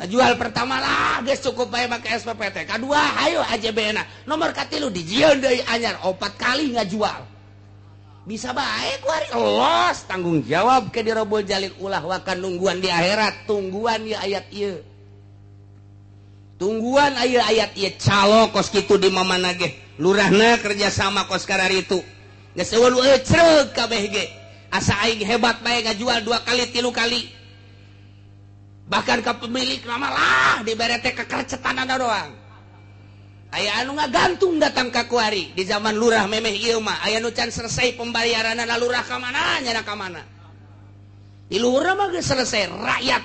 Ngajual pertama lah geus cukup bae make SPPT. Kadua hayo AJB-na. Nomor katilu dijieun deui anyar 4 kali ngajual. Bisa bae kuari los tanggung jawab ke dirobol jalil ulah wakan nungguan di akhirat, tungguan ya ayat ieu. Tungguan aya ayat ieu calo kos kitu di mamana ge. Lurahna kerja sama kos kararitu. Geus eueuh nu ecreug kabeh ge. Asa aing hebat bae ngajual 2 kali 3 kali. Bahkan ka pemilik lama lah dibere teh kekercetanana doang. Aya anu ngagantung datang ka kuari di zaman lurah memeh ieu mah aya nu can selesai pembayaranana lurah ka mana nyana ka mana. Di lurah mah geus selesai rakyat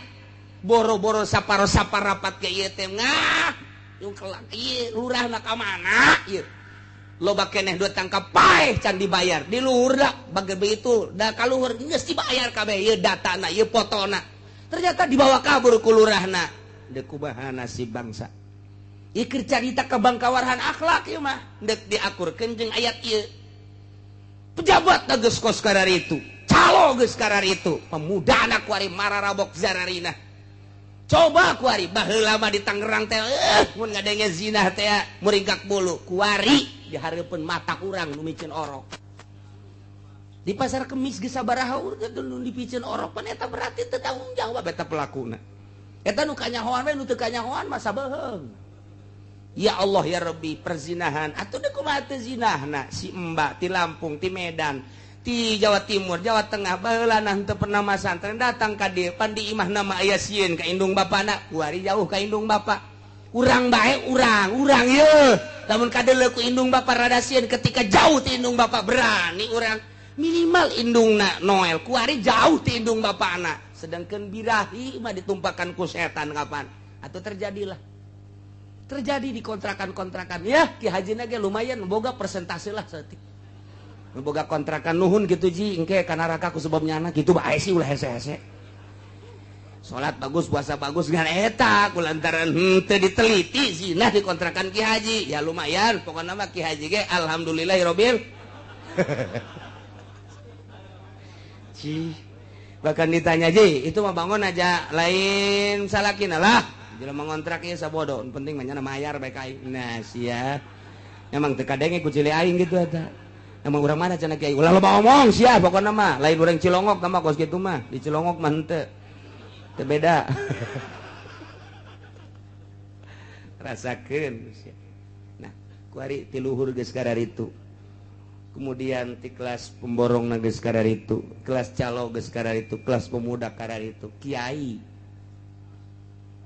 boro-boro saparo-sapar rapat ke ieu teh ngah yung kelak ieu lurahna ka mana ieu. Loba keneh dua tangkap paeh can dibayar di luhur dah bagai begitu dah kaluhur geus dibayar kabeh ieu datana ieu fotona. Ternyata dibawa kabur ku lurahna. Deuk kumaha nasib bangsa. Ieu keur carita kabangkawarhan akhlak ieu mah deuk diakurkeun jeung ayat ieu. Pejabat geus kos kararitu, calo geus kararitu, pemuda anak kuari mararabok zararina. Coba kuari baheula mah di Tangerang teh mun ngadenge zinah teh muringkak bulu kuari di hareupeun mata urang nu miceun orok. Di pasar Kemis geus sabaraha urang nu dipiceun orok pan eta berarti teu tanggung jawab eta pelakuna. Eta nu kanyahoan we nu teu kanyahoan mah sabeuheung. Ya Allah ya Rabbi perzinahan atuh deuk kumaha teu zinahna si Mbak ti Lampung ti Medan ti Jawa Timur, Jawa Tengah baheula nah teu pernah masantren datang ka dieu pan di imahna mah aya sieun ka indung bapana kuari jauh ka indung bapa urang bae urang urang yeuh lamun kadeuleu ku indung bapa rada sieun ketika jauh ti indung bapa berani urang minimal indungna Noel kuari jauh ti indung bapana sedangkan birahi mah ditumpakan ku setan kapan atau terjadilah terjadi di kontrakan-kontrakan ya Ki Haji ge lumayan boga persentase lah saeutik boga kontrakan nuhun gitu ji engke ka neraka ku sebab nyana gitu bae sih ulah hese-hese salat bagus puasa bagus ngan eta ku lantaran henteu diteliti zinah di kontrakan Ki Haji ya lumayan pokona mah Ki Haji ge alhamdulillahirabbil ji bahkan ditanya ji itu mah bangun aja lain salakina lah jelema ngontrak ieu sabodo penting mah nyana mayar bae ka aing nah sia emang teu kadenge ku cili aing gitu eta. Emang urang mana cenah kiai ulah loba omong sia pokona mah lain urang Cilongok mah kos kitu mah di Cilongok mah henteu teu beda. Rasakeun sia. Nah kuari ti luhur geus kararitu kemudian ti kelas pemborong na geus kararitu kelas calo geus kararitu kelas pemuda kararitu kiai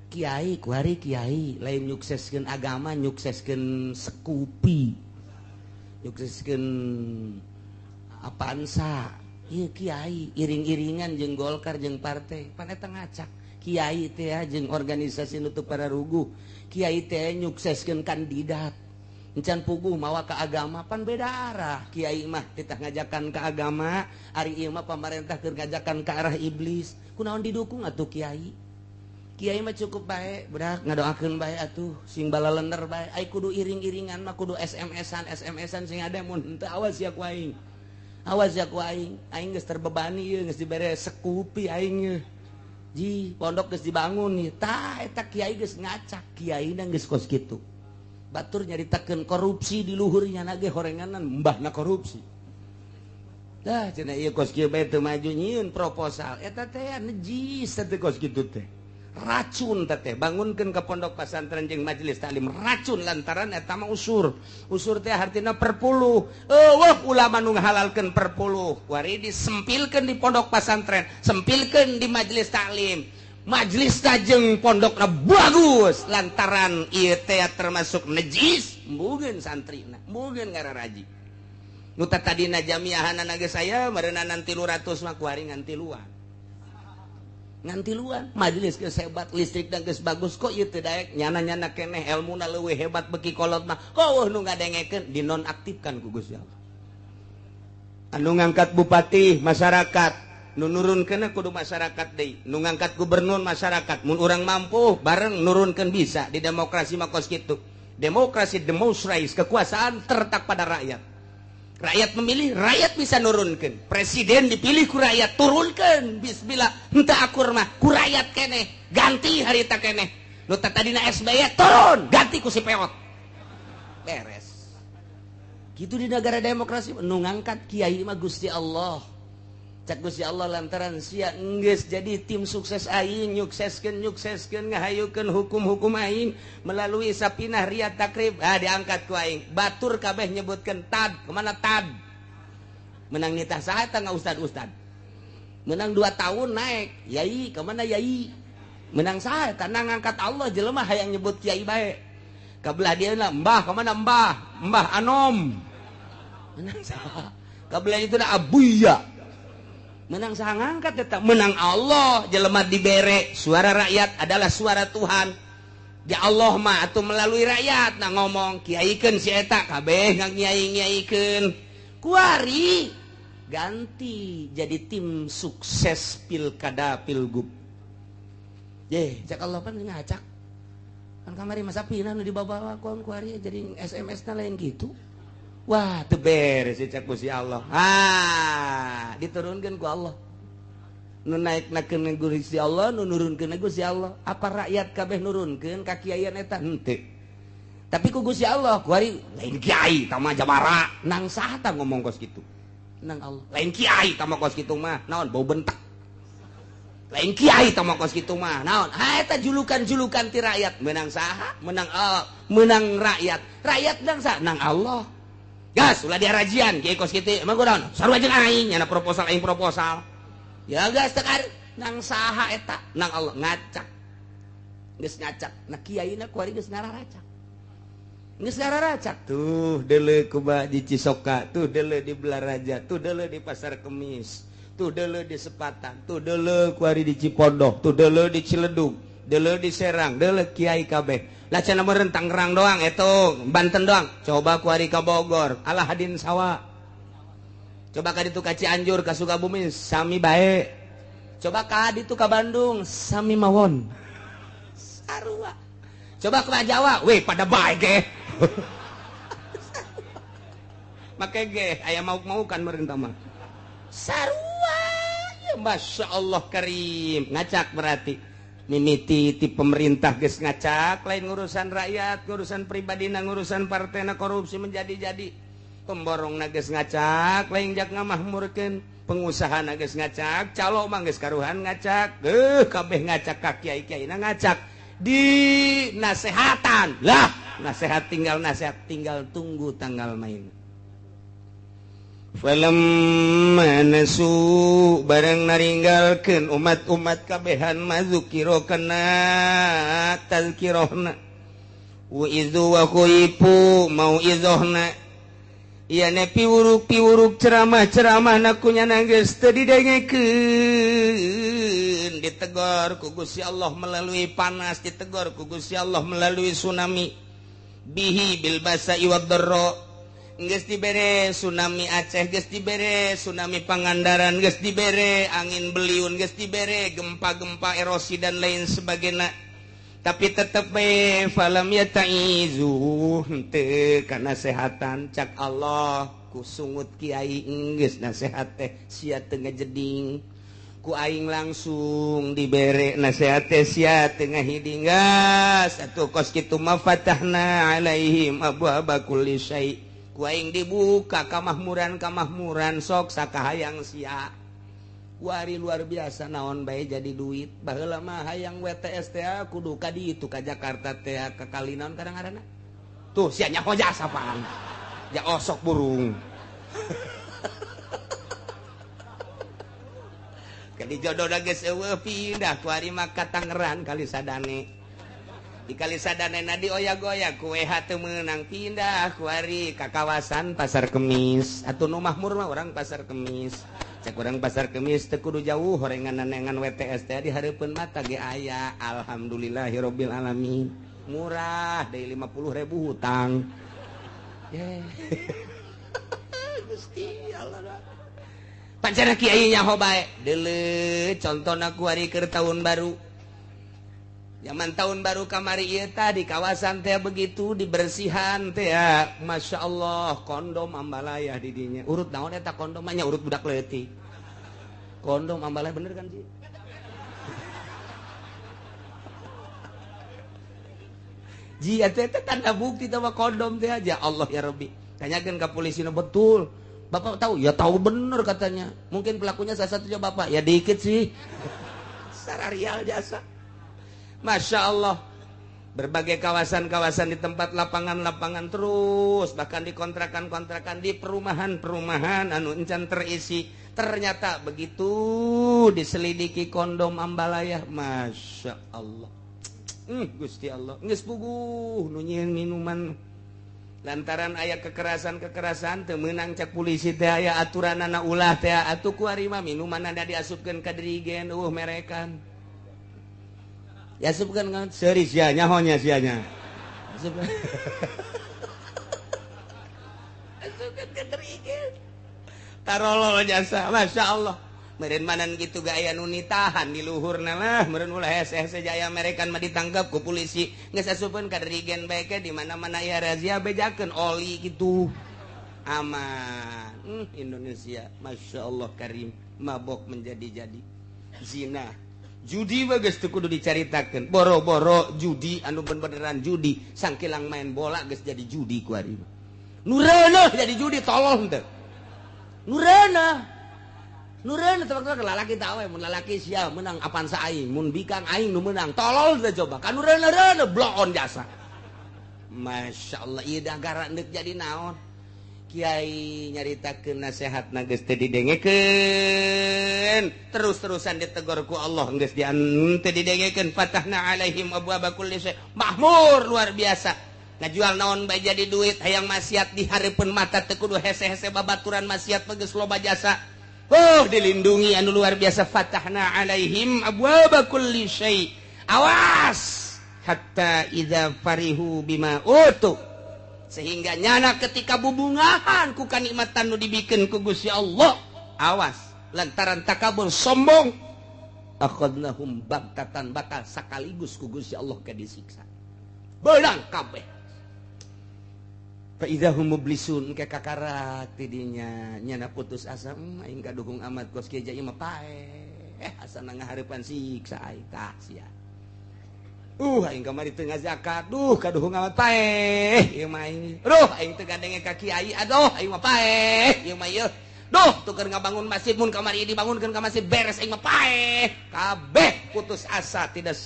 kiai kuari kiai lain nyukseskeun agama nyukseskeun sekupi. Nyukseskeun Avanza. Ieu kiai iring-iringan jeung Golkar jeung partai. Pan eta ngacak. Kiai teh jeung organisasi nu teu pararuguh. Kiai teh nyukseskeun kandidat. Encan puguh mawa ke agama pan beda arah. Kiai mah titah ngajakan ke agama, ari ieu mah pamarentah keur ngajakan ke arah iblis. Kunaon didukung atuh kiai? Kiai mah cukup bae, budak ngadoakeun bae atuh, sing balalener bae. Ai kudu iring-iringan mah kudu SMS-an, SMS-an sing ada mun henteu awas ya ku aing. Awas ya ku aing, aing geus terbebani ieu geus dibere sekupi aing ieu. Ji, pondok geus dibangun ieu. Tah eta kiai geus ngacak, kiaina geus kos kitu. Batur nyaritakeun korupsi di luhurnya nage horenganan mbahna korupsi. Dah cenah ieu kos kieu bae teu maju nyieun proposal. Eta teh najis teh kos kitu teh. Racun teh bangunkeun ka pondok pasantren jeung majelis taklim racun lantaran eta mah usur. Usur teh hartina perpuluh. Eueuh ulama nu ngahalalkeun perpuluh. Kuari disempilkeun di pondok pasantren, sempilkeun di majelis taklim. Majelis jeung pondokna bagus lantaran ieu teh termasuk najis, mbugeun santrina, mbugeun ngararaji. Nu tadina jamiahanana geus aya meureunan 300 mah kuari ngan tiluan. Ngan tiluan, majelis geus hebat, listrik dan geus bagus kok ieu teu daek nyana-nyana keneh elmuna leuwih hebat beki kolot mah. Kok nu ngadengekeun dinonaktifkan ku Gusti Allah. Anu ngangkat bupati masyarakat, nu nurunkeun kudu masyarakat deui, nu ngangkat gubernur masyarakat, mun urang mampu bareng nurunkeun bisa di demokrasi mah kos kitu. Demokrasi demonstrais, kekuasaan terletak pada rakyat. Rakyat memilih, rakyat bisa nurunkeun. Presiden dipilih ku rakyat, turunkeun. Bismillah, henteu akur mah ku rakyat keneh, ganti harita keneh. Nu tadina SBY turun, ganti ku si peot. Beres. Kitu di negara demokrasi nu ngangkat kiai mah Gusti Allah. Cak Gusti Allah lantaran sia enggeus jadi tim sukses aing, nyukseskeun ngahayukeun hukum-hukum aing melalui sapinah riyad takrib, ah diangkat ku aing. Batur kabeh nyebutkeun tad, kemana tad? Menang nitah saha eta ustad-ustad. Menang 2 tahun naik, yai kemana yai? Menang saha eta ngangkat Allah jelema hayang nyebut kiai bae. Kabelah dia lah mbah kemana mbah? Mbah Anom. Menang saha? Kabelah itu dah abuya. Menang saha ngangkat tetap menang Allah jelema dibere suara rakyat adalah suara Tuhan. Di Allah mah atau melalui rakyat nah ngomong kiaikeun si eta kabeh ngiai-ngiaikeun. Kuari ganti jadi tim sukses pilkada pilgub. Ye, cak Allah pan ngacak. Kan kamari masa pinah nu dibawa kon kuari jadi SMS na lain gitu. Wah, teu beres cak Gusti Allah. Ah, diturunkeun ku Allah. Nu naeknakeun Gusti Allah, nu nurunkeun Gusti Allah. Apa rakyat kabeh nurunkeun ka kiaian eta? Henteu. Tapi ku Gusti Allah, kuari lain kiai tama jabara. Nang saha tah ngomong kos kitu? Nang Allah. Lain kiai tama kos kitu mah, naon bau bentak. Lain kiai tama kos kitu mah, naon? Ha eta julukan-julukan ti rakyat. Menang saha? Menang Allah, menang rakyat. Rakyat nang saha? Nang Allah. Gas, ulah diarajian kiai kos kitu. Emang kunaon? Sarua jeung aing, nyana proposal aing proposal. Ya gas tekar nang saha eta? Nang Allah ngacak. Geus ngacak. Nah kiaina kuari geus ngararacak. Geus ngararacak. Tuh deuleu kuba di Cisoka, tuh deuleu di Belaraja, tuh deuleu di Pasar Kemis, tuh deuleu di Sepatan, tuh deuleu kuari di Cipondoh, tuh deuleu di Ciledug, deuleu di Serang, deuleu kiai kabeh. Lah cenah meureun Tangerang doang eta, Banten doang. Coba kuari ka Bogor, alah hadin sawa. Coba ka ditu ka Cianjur, ka Sukabumi sami bae. Coba ka ditu ka Bandung sami mawon. Sarua. Coba ka Jawa, weh pada bae ge. Make ge aya mauk-maukan meureun tah mah. Sarua. Ya Masya Allah karim. Ngacak berarti. Mimiti ti pemerintah geus ngacak lain ngurusan rakyat, ngurusan pribadina, ngurusan partena korupsi menjadi-jadi. Pemborong geus ngacak lain jak ngamahmurkeun, pengusaha geus ngacak, calo mah geus karuhan ngacak, kabeh ngacak ka kiai-kiaina ngacak. Di nasehatan lah, nasehat tinggal tunggu tanggal main. Falamma nasu barang naringgalkeun umat-umat kabehan mazukiro kana tazkirahna wa izu wa khuifu mau'izohna Iya ne piwuruk-piwuruk ceramah-ceramah nakunya nangis teu didengekeun, ditegor ku Gusti Allah melalui panas, ditegor ku Gusti Allah melalui tsunami. Bihi bil basa'i wad dharra, geus dibere tsunami Aceh, geus dibere tsunami Pangandaran, geus dibere angin beliun, geus dibere gempa-gempa erosi dan lain sebagainya. Tapi tetep bae falam yataizu henteu kana sehatan cak Allah ku sungut kiai geus nasehat teh sia teu ngajeding, ku aing langsung dibere nasehat teh sia teu ngahiding. Gas atuh kos kitu mah fatahna alaihim abwaaba kulli syai, ku aing dibuka kamahmuran-kamahmuran sok sakahayang sia. Wari luar biasa naon bae jadi duit. Baheula mah hayang WTS teh kudu ka ditu ka Jakarta teh ka kali naon kadang-kadang. Tuh sia nyaho jasa apaan. Ja osok burung. Kali jodoh geus eueuh pindah ku ari mah ka Tangerang kali sadane. Di kali sadane na dioyak-oyak ku WH teu meunang pindah ku ari ka kawasan Pasar Kemis. Atuh nu mahmur mah urang Pasar Kemis. Cek urang Pasar Kemis teu kudu jauh horengan nengan WTS teh di hareupeun mata ge aya. Alhamdulillahirabbil alamin. Murah deui 50.000 hutang. Ye. Gusti Allah. Pancana kiai nyaho bae. Deuleu contona ku ari keur tahun baru. Zaman tahun baru kamari ieu tah di kawasan teh begitu dibersihan teh ya. Masya Allah kondom ambalayah di dinya. Urut naon eta kondom nya urut budak leutik. Kondom ambalayah bener kan sih? Ji eta teh tanda bukti tah kondom teh aja. Allah ya Rabbi. Tanyakeun ka polisi nu betul. Bapak tahu? Ya tahu bener katanya. Mungkin pelakunya salah satunya bapak. Ya dikit sih. Sararial jasa. Masya Allah, berbagai kawasan-kawasan di tempat lapangan-lapangan terus, bahkan di kontrakan-kontrakan, di perumahan-perumahan anu encan terisi. Ternyata begitu diselidiki kondom ambalayah, Masya Allah. Gusti Allah, geus puguh nu nyieun minuman. Lantaran aya kekerasan-kekerasan teu meunang cak polisi teh aya aturanana ulah teh atuh ku ari mah minumanana diasupkeun ka dirigen eueuh merekan. Ya bukan kan seri sia nyahonya sianya. Asupkeun ka dirigen. Tarolol jasa, Masya Allah. Meureun manan kitu ge aya nu nitahan di luhurna lah, meureun ulah hese-hese jaya merekan mah ditangkap ku polisi. Geus asupkeun ka dirigen bae ke di mana-mana aya razia bejakeun oli kitu. Aman. Indonesia, Masya Allah karim, mabok menjadi-jadi. Zina, judi bagus tuh kudu dicaritakeun. Boro-boro judi anu beneran judi, sangkilang main bola geus jadi judi ku ari mah. Nu reuneuh jadi judi tolol henteu. Nu reuneuh. Nu reuneuh tebak-tebak lalaki tah we, mun lalaki sia menang apaan sa aing, mun bikang aing nu menang. Tolol teh coba. Kan nu reuneuh-reuneuh bloon jasa. Masya Allah ieu dagara deuk jadi naon. Kiai nyaritakeun nasehatna geus teu didengekeun, terus-terusan ditegor ku Allah geus teu didengekeun. Fatahna alaihim abwaaba kulli syai. Mahmur luar biasa. Ngajual naon bae jadi duit, hayang maksiat di hareupeun mata teu kudu hese-hese babaturan maksiat mah geus loba jasa. Oh, dilindungi anu luar biasa. Fatahna alaihim abwaaba kulli syai. Awas hatta idza farihu bima utu. Sehingga nyana ketika bubungahan ku kanikmatan nu dibikeun ku Gusti Allah, awas lantaran takabur sombong, akhadnahum bagtatan bakal sakaligus ku Gusti Allah ke disiksa. Beunang kabeh. Fa idzahum mublisun ke kakarak tidinya nyana putus asa, aing kadukung amat kos kieu mah paeh, asana ngahareupan siksa aing tah sia. Aing kamari teu ngazakat, duh kaduhung amat paeh ieu mah aing. Duh aing teu gadenge ka kiai, aduh aing mah paeh ieu mah ieu. Duh tuker ngabangun masjid mun kamari dibangunkeun ka masjid beres aing mah paeh. Kabeh putus asa tidak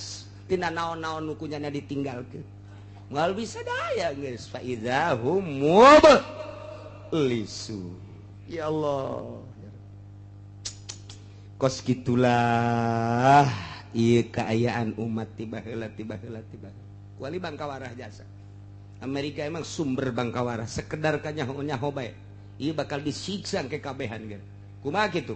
tina naon-naon nu kunyana ditinggalkeun. Moal bisa daya geus fa idza hum mublisu. Ya Allah. Kos kitulah ieu kaayaan umat tiba heula tiba heula tiba. Kuali bangkawarah jasa. Amerika emang sumber bangkawarah, sekedar kanyaho-nyaho bae. Ieu bakal disiksa ke kabehan ge. Kumaha kitu?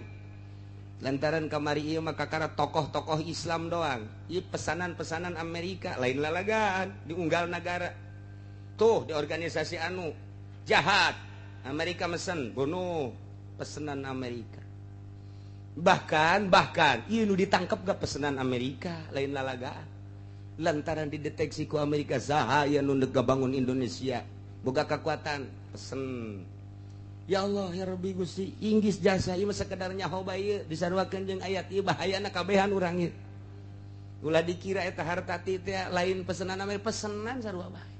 Lantaran kamari ieu mah kakara tokoh-tokoh Islam doang. Ieu pesanan-pesanan Amerika lain lalagaan diunggal negara. Tuh di organisasi anu jahat Amerika mesen bunuh pesanan Amerika. Bahkan bahkan ieu nu ditangkep gak pesanan Amerika lain lalagaan. Lantaran dideteksi ku Amerika saha ya nu bangun Indonesia boga kekuatan pesen. Ya Allah ya Rabbi Gusti inggis jasa ieu mah sakedar nyaho bae ieu disaruakeun jeung ayat ieu bahayana kabehan urang ieu. Ulah dikira eta harta teh lain pesenan Amerika, pesenan sarua bae.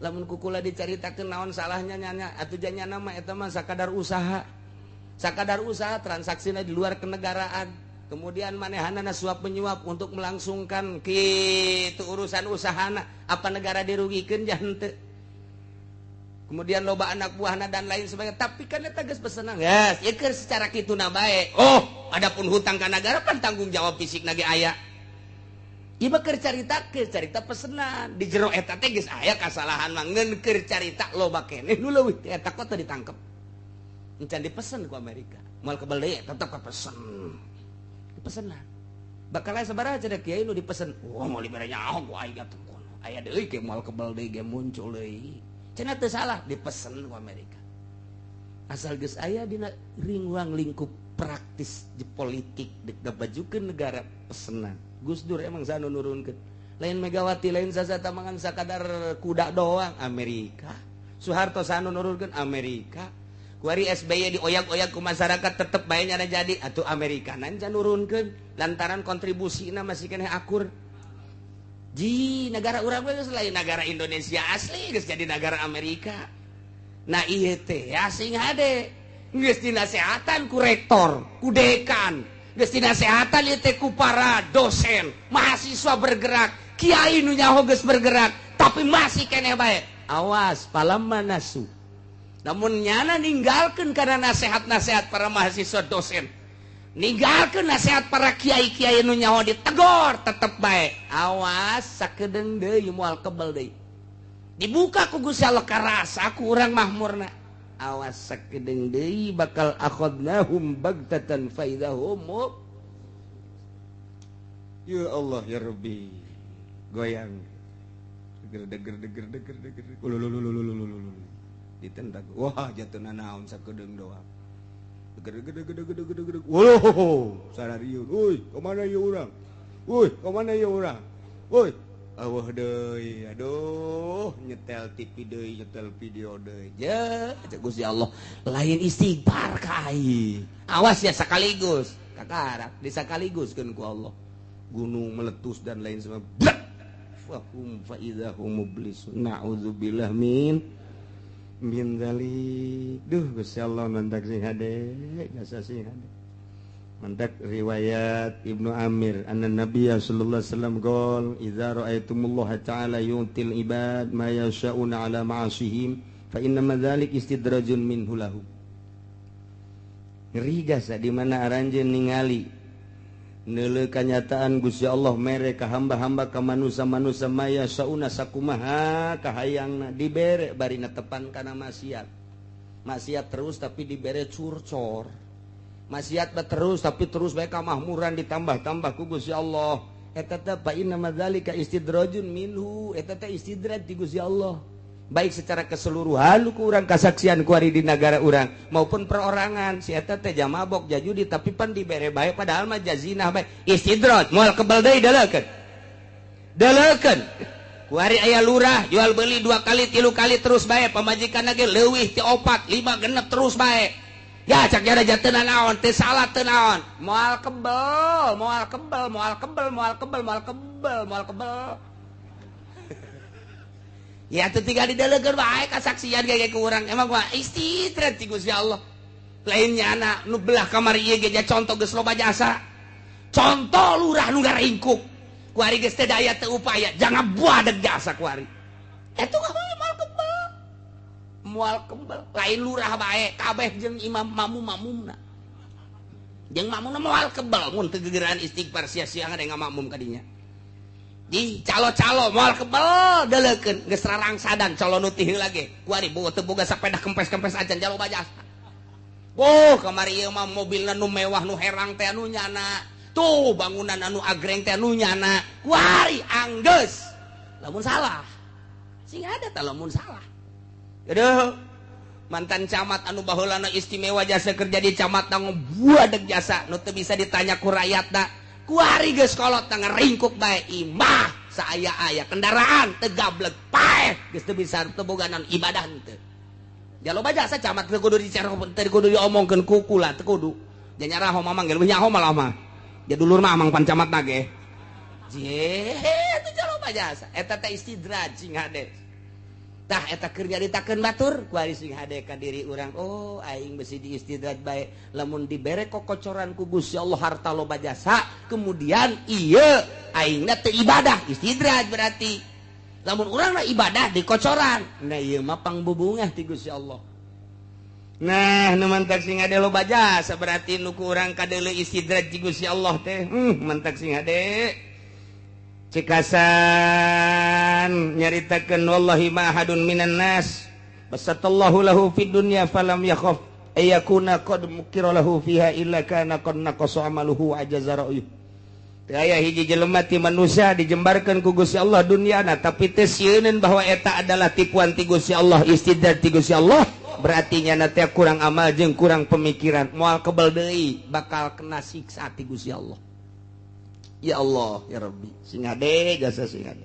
Lamun kukula dicaritakeun naon salahnya nyanya atuh janyana mah eta mah sakadar usaha. Sakadar usaha transaksina di luar kenegaraan. Kemudian manehanana suap menyuap untuk melangsungkan kitu urusan usahana, apa negara dirugikeun jah henteu. Kemudian loba anak buahna dan lain sebagainya, tapi kan eta geus pesenan. Yes, ieu keur secara kituna bae. Oh, adapun hutang ka nagara pan tanggung jawab fisik nage aya. Ieu mah keur carita pesenan. Di jero eta teh geus aya kasalahan mah ngeun keur carita loba keneh nu leuwih ti eta kok teu ditangkep. Encan dipesen ku Amerika. Moal kebel deui tetep kapesen. Dipesenan. Bakal aya sabaraha cenah kiai nu dipesen. Wah, moal dibere nyaho ku aing atuh kono. Aya deui ge moal kebel deui ge muncul deui. Cenah teu salah dipesen ku Amerika. Asal geus aya dina ringwang lingkup praktis di politik dek ngabajukeun negara pesenan. Gus Dur emang sanu nurunkeun. Lain Megawati lain sasa tamangan sakadar kuda doang Amerika. Soeharto sanu nurunkeun Amerika. Kuari SBY dioyak-oyak ku masyarakat tetep bae nyana jadi atuh Amerika nanca nurunkeun lantaran kontribusina masih keneh akur. Ji negara urang geus lain negara Indonesia asli geus jadi negara Amerika. Nah ieu teh asing hade geus dinasehatan ku rektor, ku dekan, geus dinasehatan ieu teh ku para dosen, mahasiswa bergerak, kiai nu nyaho geus bergerak, tapi masih keneh bae. Awas palamma nasu. Namun nyana ninggalkeun kana nasihat-nasihat para mahasiswa dosen. Ninggalkeun nasihat para kiai-kiai nu nyaho ditegor tetep bae. Awas sakedeung deui moal kebel deui. Dibuka ku Gusti Allah karasa ku urang mahmurna. Awas sakedeung deui bakal akhadnahum bagtatan faidahum. Ya Allah ya Rabbi. Goyang. Deger deger deger deger deger. Ululululululul. Ditentak. Wah, jatuhna naon sakedeung doang. Deger deger deger deger deger. Woloh, sarariun. Euy, ka mana ieu urang? Euy, ka mana ieu urang? Euy, aweuh deui. Aduh, nyetel TV deui, nyetel video deui. Je, cek Gusti Allah, lain istighfar ka aing. Awas ya sekaligus. Kakarak disakaliguskeun ku Allah. Gunung meletus dan lain sebagainya. Fahum fa idzahum mublisun. Na'udzubillah min min dzalik. Duh Gusti Allah mantak sing hade, jasa sing hade. Mantak riwayat Ibnu Amir anna Nabiy sallallahu alaihi wasallam qol idza ra'aitumullaha ta'ala yu'til ibad ma yasha'una 'ala ma'asihim fa inna ma dzalik istidrajun minhu lahu. Ngeri jasa di mana aranjeun ningali neuleuh kanyataan Gusti Allah mere ka hamba-hamba ka manusa-manusa maya sauna sakumaha kahayangna dibere bari netepan kana maksiat. Maksiat terus tapi dibere curcor. Maksiat terus tapi terus bae kamahmuran ditambah-tambah ku Gusti Allah. Eta teh fa inna madzalika istidrajun minhu, eta teh istidraj ti Gusti Allah. Baik secara keseluruhan ku urang kasaksian ku ari di negara urang maupun perorangan si eta teh jamabok jajudi tapi pan dibere bae padahal mah jazinah bae istidraj moal kebel deui deleukeun deleukeun ku ari aya lurah jual beli 2 kali 3 kali terus bae pamajikan ge leuwih ti 4 5 genep terus bae ya cak jara jateunan naon teu salah teu naon moal kebel moal kebel moal kebel moal kebel moal kebel moal kebel. Ya teu tinggal didelegeun bae kasaksian ge ku urang emang mah istidraj ti Gusti Allah. Lain nyana nu belah kamar ieu ge contoh geus loba jasa. Contoh lurah nu ngaringkuk. Ku ari geus teu daya teu upaya jangan buadeg jasa ku ari. Eta moal kebel. Moal kebel lain lurah bae kabeh jeung imam mamum-mamumna. Jeung mamumna moal kebel mun teu gegeran istighfar sia-sia ada ngamakmum ka dinya. Di calo-calo moal kebel deleukeun geus rarangsadan calo nu ti heula ge. Kuari teu boga sapeda kempes-kempes acan jalo jasa. Oh, kamari ieu mah mobilna nu mewah nu herang teh anu nyana. Tuh bangunan anu agreng teh anu nyana. Kuari anggeus. Lamun salah. Sing ada tah lamun salah. Aduh, mantan camat anu baheulana istimewa jasa kerja di camat buadeg jasa nu teu bisa ditanya ku rakyatna. Kuari geus kolot ngaringkuk bae imah saaya-aya kendaraan teu gablek paeh geus teu bisa teu boga naon ibadah henteu. Ya loba jasa camat teu kudu dicara teu kudu diomongkeun ku kula teu kudu. Ja nyaraho mamang ge leuwih nyaho malah mah. Ja dulur mah amang pan camat na ge. Je teu loba jasa eta teh istidraj sing hade. Tah eta keur nyaritakeun batur kuari sing hade ka diri urang. Oh aing besi diistidraj bae lamun dibere kokocoran ku Gusti Allah harta loba jasa kemudian ieu aingna teu ibadah istidraj berarti. Lamun urang ibadah dikocoran nah ieu mah pangbubungah ti Gusti Allah. Nah nu mantak sing hade loba jasa berarti nu ku urang kadeuleu istidraj ti Gusti Allah teh. Mantak sing hade cekasan nyaritakeun wallahi ma ahadun minan nas basatallahu lahu fid dunya falam yakhaf ayakuna qad mukira lahu fiha illa kana qad naqasa amaluhu ajaza ra'yuh. Teu aya hiji jelema ti manusia dijembarkeun ku Gusti Allah dunyana tapi teu sieuneun bahwa eta adalah tipuan ti Gusti Allah istidraj ti Gusti Allah berarti nyana teh kurang amal jeung kurang pemikiran moal kebel deui bakal kena siksa ti Gusti Allah. Ya Allah ya Rabbi sing hade jasa sing hade.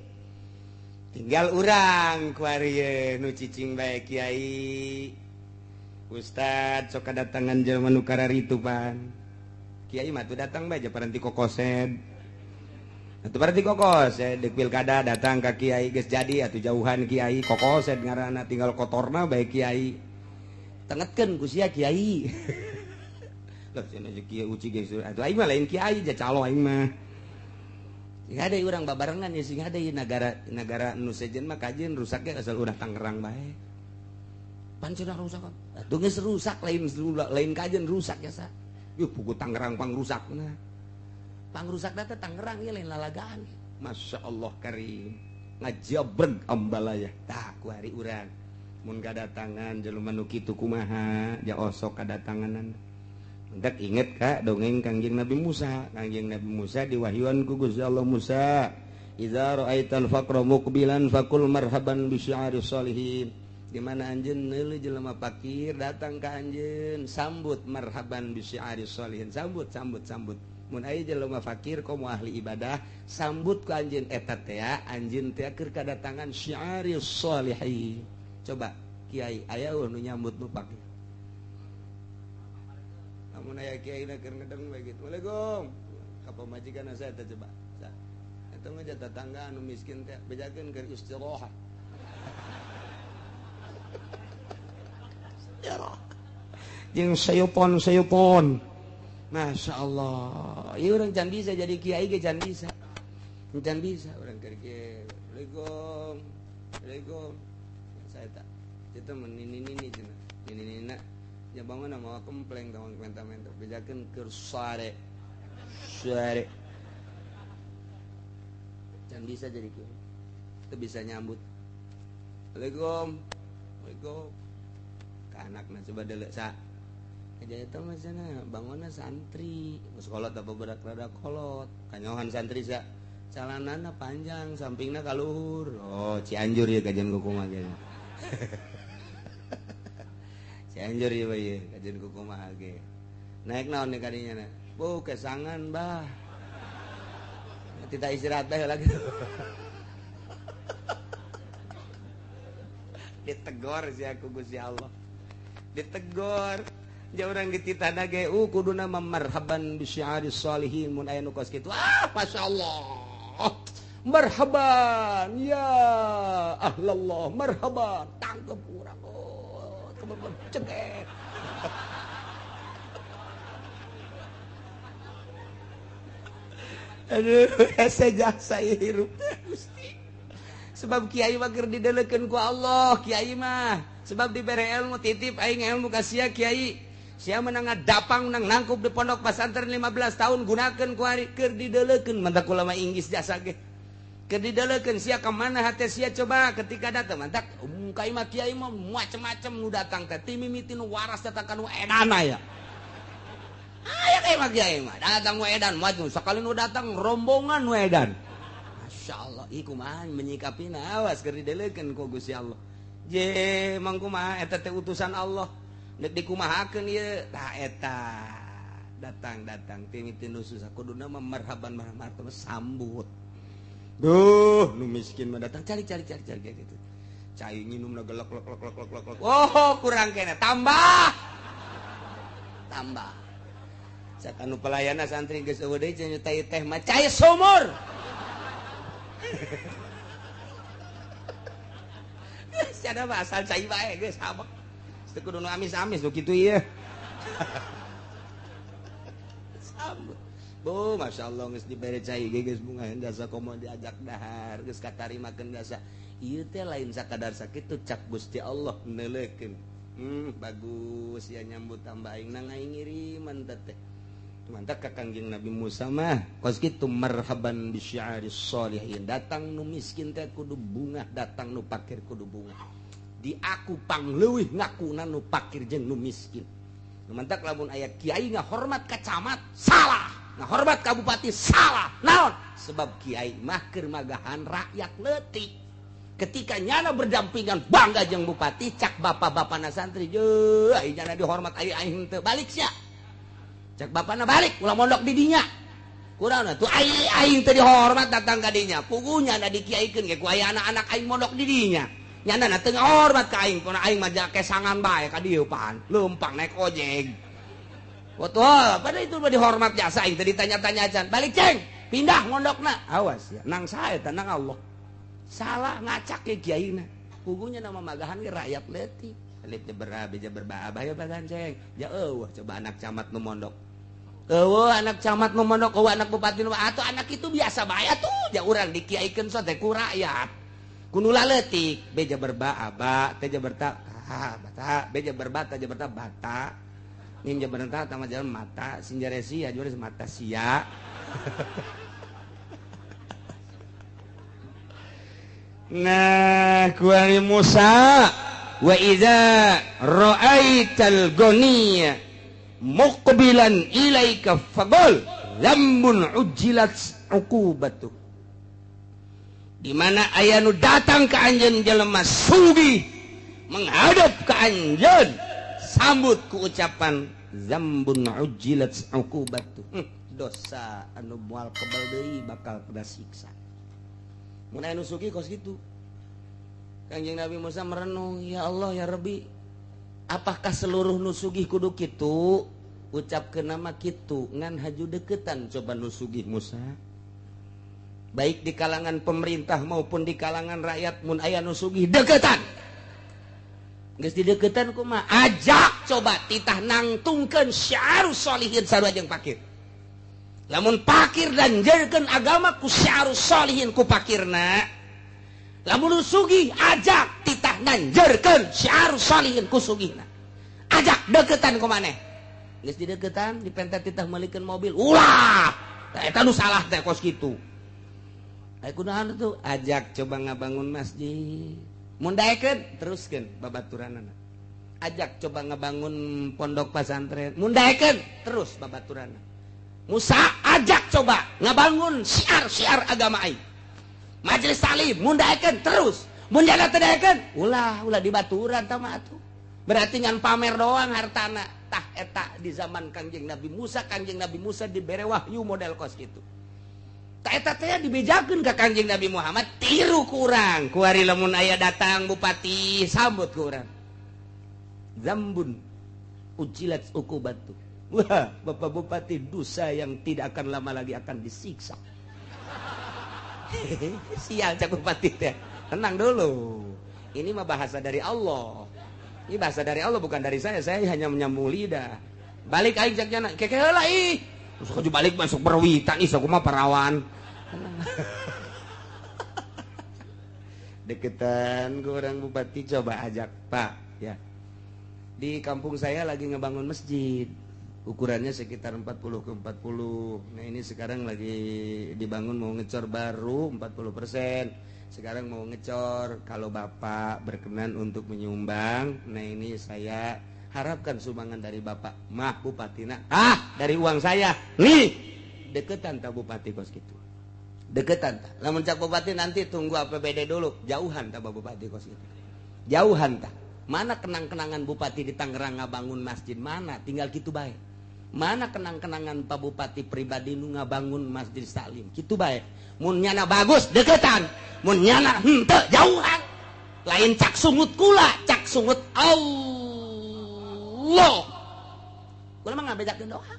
Tinggal urang kuari nu cicing bae kiai ustad sok kadatangan jelema nu kararitu pan. Kiai mah tuh datang bae paranti kokosed. Atuh paranti kokosed deuk pilkada datang ka kiai geus jadi atuh jauhan kiai kokosed ngaranna tinggal kotorna bae kiai. Tengetkeun ku sia kiai. Lah cenah kiai uci geus atuh aing mah lain kiai ja calo aing mah. Sing hade urang babarengan ya sing hade negara negara nu sejen mah kajeun rusaknya asal urang Tangerang bae. Pan cenah rusak. Atuh geus rusak lain lain kajeun rusak ya sa. Yuh buku Tangerang pangrusakna. Pangrusakna teh Tangerang ieu lain lalagaan. Masya Allah karim. Ngajabreg ambalaya. Tah ku hari urang mun kadatangan jelema nu kitu kumaha ja osok kadatanganan. Hendak inget ka dongeng Kangjeng Nabi Musa. Kangjeng Nabi Musa diwahyuan ku Gusti Allah Musa, idza ra'aital faqra muqbilan faqul marhaban bi syi'ari sholihin. Di mana anjeun neuleuh jelema fakir datang ka anjeun sambut marhaban bi syi'ari sholihin, sambut sambut sambut. Mun aya jelema fakir komo ahli ibadah sambut ku anjeun eta teh anjeun teh keur kadatangan syi'ari sholihin. Coba kiai aya nu nyambut nu fakir. Mun aya kiai na keur ngedeng bae kitu. Waalaikum. Ka pamajikan saya teh coba. Eta mah tetangga anu miskin teh bejakeun keur istirahat. Istirahat. Jeung sayupon-sayupon. Masya Allah. Ieu urang can bisa jadi kiai ge can bisa. Can bisa urang keur kieu. Waalaikum. Waalaikum. Saya tak. Itu mah nini-nini cenah. Nini-nina ya bangun mawa kempleng tawang menta-menta bejakeun keur sare sare can bisa jadi kieu teu bisa nyambut. Waalaikum waalaikum ka anakna coba deuleu sa aja eta mah cenah bangunna santri geus kolot apa berak rada kolot kanyohan santri sa calanana panjang sampingna ka luhur. Oh Cianjur ieu kajian kumaha ge. Cianjur ieu bae kajian kumaha ge. Naik naon nih kadinya na? Bu kesangan bah. Tidak istirahat bae lagi. Ditegor si aku Gusti Allah. Ditegor. Ja urang dititah ge kuduna marhaban bi syi'ari sholihin mun aya nu kos kitu. Ah masyaallah. Marhaban ya ahlallah marhaban tangkep urang. Oh cekek. Aduh, hese jasa hirup teh Gusti. Sebab kiai mah keur didelekeun ku Allah, kiai mah. Sebab dibere ilmu titip aing ilmu ka sia kiai. Sia menang ngadapang menang nangkup di pondok pesantren 15 tahun gunakeun ku ari keur didelekeun mantak ulama Inggris jasa ge. Keur didelekeun sia ka mana hate sia coba ketika datang mantak ka imah kiai mah macem-macem nu datang teh ti mimiti nu waras datang ka nu edan aya. Aya ka imah kiai mah datang nu edan maju sakali nu datang rombongan nu edan. Masya Allah ih kumaha menyikapina awas keur didelekeun ku Gusti Allah. Je mang kumaha eta teh utusan Allah deuk dikumahakeun ieu tah eta datang-datang ti mimiti nu susah kuduna mah marhaban marhaban sambut. Duh, nu miskin mah datang cari cari cari cari gitu. Cai nginumna gelek lek lek lek lek lek. Oh, kurang kene, tambah. Tambah. Cak anu pelayanna santri geus eueuh deui cenah teh teh mah cai sumur. Geus cenah mah asal cai bae geus habek. Teu kudu nu amis-amis nu kitu ieu. Sambut. Bu, Masya Allah geus dibere cai ge geus bunga jasa komo diajak dahar geus katarimakeun jasa. Ieu teh lain sakadar sakitu cak Gusti Allah neuleukeun. Bagus ya nyambut tambah aing nang aing ngiriman teh. Mantap ka Kangjeng Nabi Musa mah kos kitu marhaban bi syi'aris sholihin. Datang nu miskin teh kudu bungah, datang nu pakir kudu bungah. Di aku pangleuwih ngakuna nu pakir jeung nu miskin. Mantak lamun aya kiai ngahormat ka camat salah. Nah, hormat ka bupati salah. Naon? Sebab kiai mah keur magahan rakyat leutik. Ketika nyana berdampingan bangga jeung bupati, cak bapak-bapana santri, jeuh aing nyana dihormat aing aing teu balik sia. Cak bapana balik ulah mondok di dinya. Kurang tuh aing aing teu dihormat datang ka dinya. Puguh nyana dikiaikeun ge ku aya anak-anak aing mondok di dinya. Nyana na teu ngahormat ka aing, kuna aing mah kesangan bae ka dieu pan. Leumpang naik ojek. Betul, pada itu mah dihormat jasa aing tadi ditanya-tanya acan. Balik ceng, pindah ngondokna. Awas ya, nang sae nang Allah. Salah ngacak ke kiaina. Puguhnya nama magahan ge rakyat leutik. Alif berbah berbah abah bagan ceng. Ya eueuh coba anak camat nu mondok. Eueuh anak camat nu mondok, eueuh anak bupati nu atuh anak itu biasa bae atuh. Ja urang dikiaikeun sote ku rakyat. Ku nu leutik, beja berbah aba, teh jaberta ha bata, beja berbah ta jaberta bata. Ninja berentah sama jalan mata sinjaresi ya juara mata sia. Nah kuari Musa wa idza ra'aital ghaniya muqbilan ilaika faqul lambun ujilat uqubatu. Di mana aya nu datang ka anjeun jelema sugih menghadap ka anjeun sambut ku ucapan zambun ujilat uqubatu. Dosa anu moal kebal deui bakal kena siksa. Mun aya nu sugih kos kitu. Kangjeng Nabi Musa merenung, ya Allah ya Rabbi, apakah seluruh nu sugih kudu kitu? Ucapkeun nama kitu ngan haju deketan coba nu sugih Musa. Baik di kalangan pemerintah maupun di kalangan rakyat mun aya nu sugih deketan. Geus dideketan kumaha? Ajak coba titah nangtungkeun syiarus sholihin sarua jeung pakir. Lamun pakir dan jerkeun agama ku syiarus sholihin ku pakirna. Lamun sugih ajak titah nanjerkeun syiarus sholihin ku sugihna. Ajak deketan ku maneh. Geus dideketan dipenta titah meulikeun mobil. Ulah! Tah eta nu salah teh kos kitu. Aya kunaon tuh? Ajak coba ngabangun masjid. Mun daekeun teruskeun babaturanana. Ajak coba ngebangun pondok pesantren, mun daekeun terus babaturanana. Musa ajak coba ngebangun syiar-syiar agama aing. Majelis taklim mun daekeun terus, mun jana teu daekeun ulah ulah dibaturan tah mah atuh. Berarti ngan pamer doang hartana. Tah eta di zaman Kangjeng Nabi Musa, Kangjeng Nabi Musa dibere wahyu model kos kitu. Eta teh dibejakeun ka Kangjeng Nabi Muhammad tiru kurang kuari lamun aya datang bupati sambut ku urang. Zambun ujilat uqubatu. Wah, Bapak Bupati dosa yang tidak akan lama lagi akan disiksa. Sial cak bupati teh. Tenang dulu. Ini mah bahasa dari Allah. Ini bahasa dari Allah bukan dari saya. Saya hanya menyambung lidah. Balik aing cak jana. Keke heula ih. Terus balik masuk berwitan ih sok mah parawan. Deketan ke orang bupati coba ajak, Pak, ya. Di kampung saya lagi ngebangun masjid. Ukurannya sekitar 40 ke 40. Nah ini sekarang lagi dibangun, mau ngecor baru 40%. Sekarang mau ngecor, kalau Bapak berkenan untuk menyumbang, nah ini saya harapkan sumbangan dari Bapak mah bupatina. Ah, dari uang saya. Nih, deketan tak bupati kos gitu. Deketan tak. Lamun cak bupati nanti tunggu APBD dulu, jauhan tak bupati kos gitu. Jauhan tak. Mana kenang-kenangan bupati di Tangerang ngabangun masjid mana, tinggal gitu bae. Mana kenang-kenangan Pak Bupati pribadi nu ngabangun Masjid Salim, kitu bae. Mun nyana bagus deketan, mun nyana henteu jauhan. Lain cak sungut kula, cak sungut Allah. Kula mah ngabejakeun doa.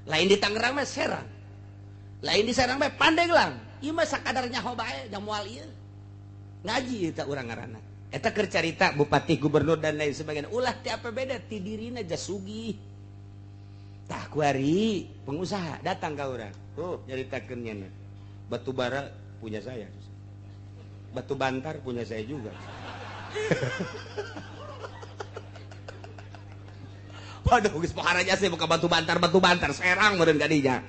Lain di Tangerang mah Serang. Lain di Serang mah Pandeglang. Ieu mah sakadar nyaho bae da moal ieu. Ngaji eta urang ngaranna. Eta keur carita bupati, gubernur dan lain sebagainya. Ulah ti APBD ti dirina jasugih. Tah kuari pengusaha datang ka urang. Oh, nyaritakeun nya. Batu bara punya saya. Batu bantar punya saya juga. Waduh, geus pohara sih buka batu bantar Serang meureun ka dinya.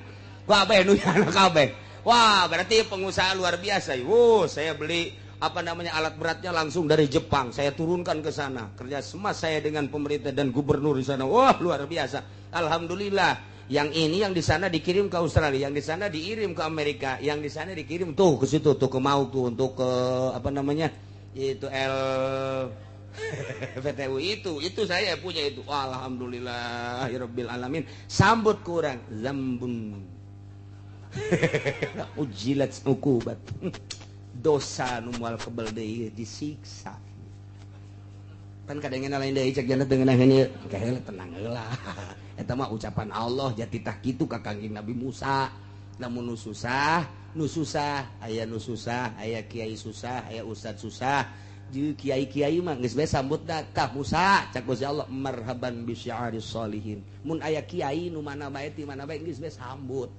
Kabeh nu nyana kabeh. Wah, berarti pengusaha luar biasa. Wuh, saya beli apa namanya alat beratnya langsung dari Jepang. Saya turunkan ke sana. Kerja sama saya dengan pemerintah dan gubernur di sana. Wah, luar biasa. Alhamdulillah. Yang ini yang di sana dikirim ke Australia, yang di sana dikirim ke Amerika, yang di sana dikirim tuh ke situ tuh ke Mau tuh untuk ke apa namanya? Itu L PTU itu saya punya itu. Alhamdulillah ya rabbil alamin. Sambut kurang zambun. Ujilat uqubat. Dosa nu moal kebel deui disiksa. Pan kadangena lain deui cek jana teu ngeunaheun ieu. Kaheula tenang heula. Eta mah ucapan Allah jati tah kitu ka Kangjeng Nabi Musa. Lamun nu susah, aya nu susah, aya kiai susah, aya ustad susah. Jeung kiai-kiai mah geus bae sambut tah Musa cak Gusti Allah marhaban bi syi'aris sholihin. Mun aya kiai nu mana bae ti mana bae geus bae sambut.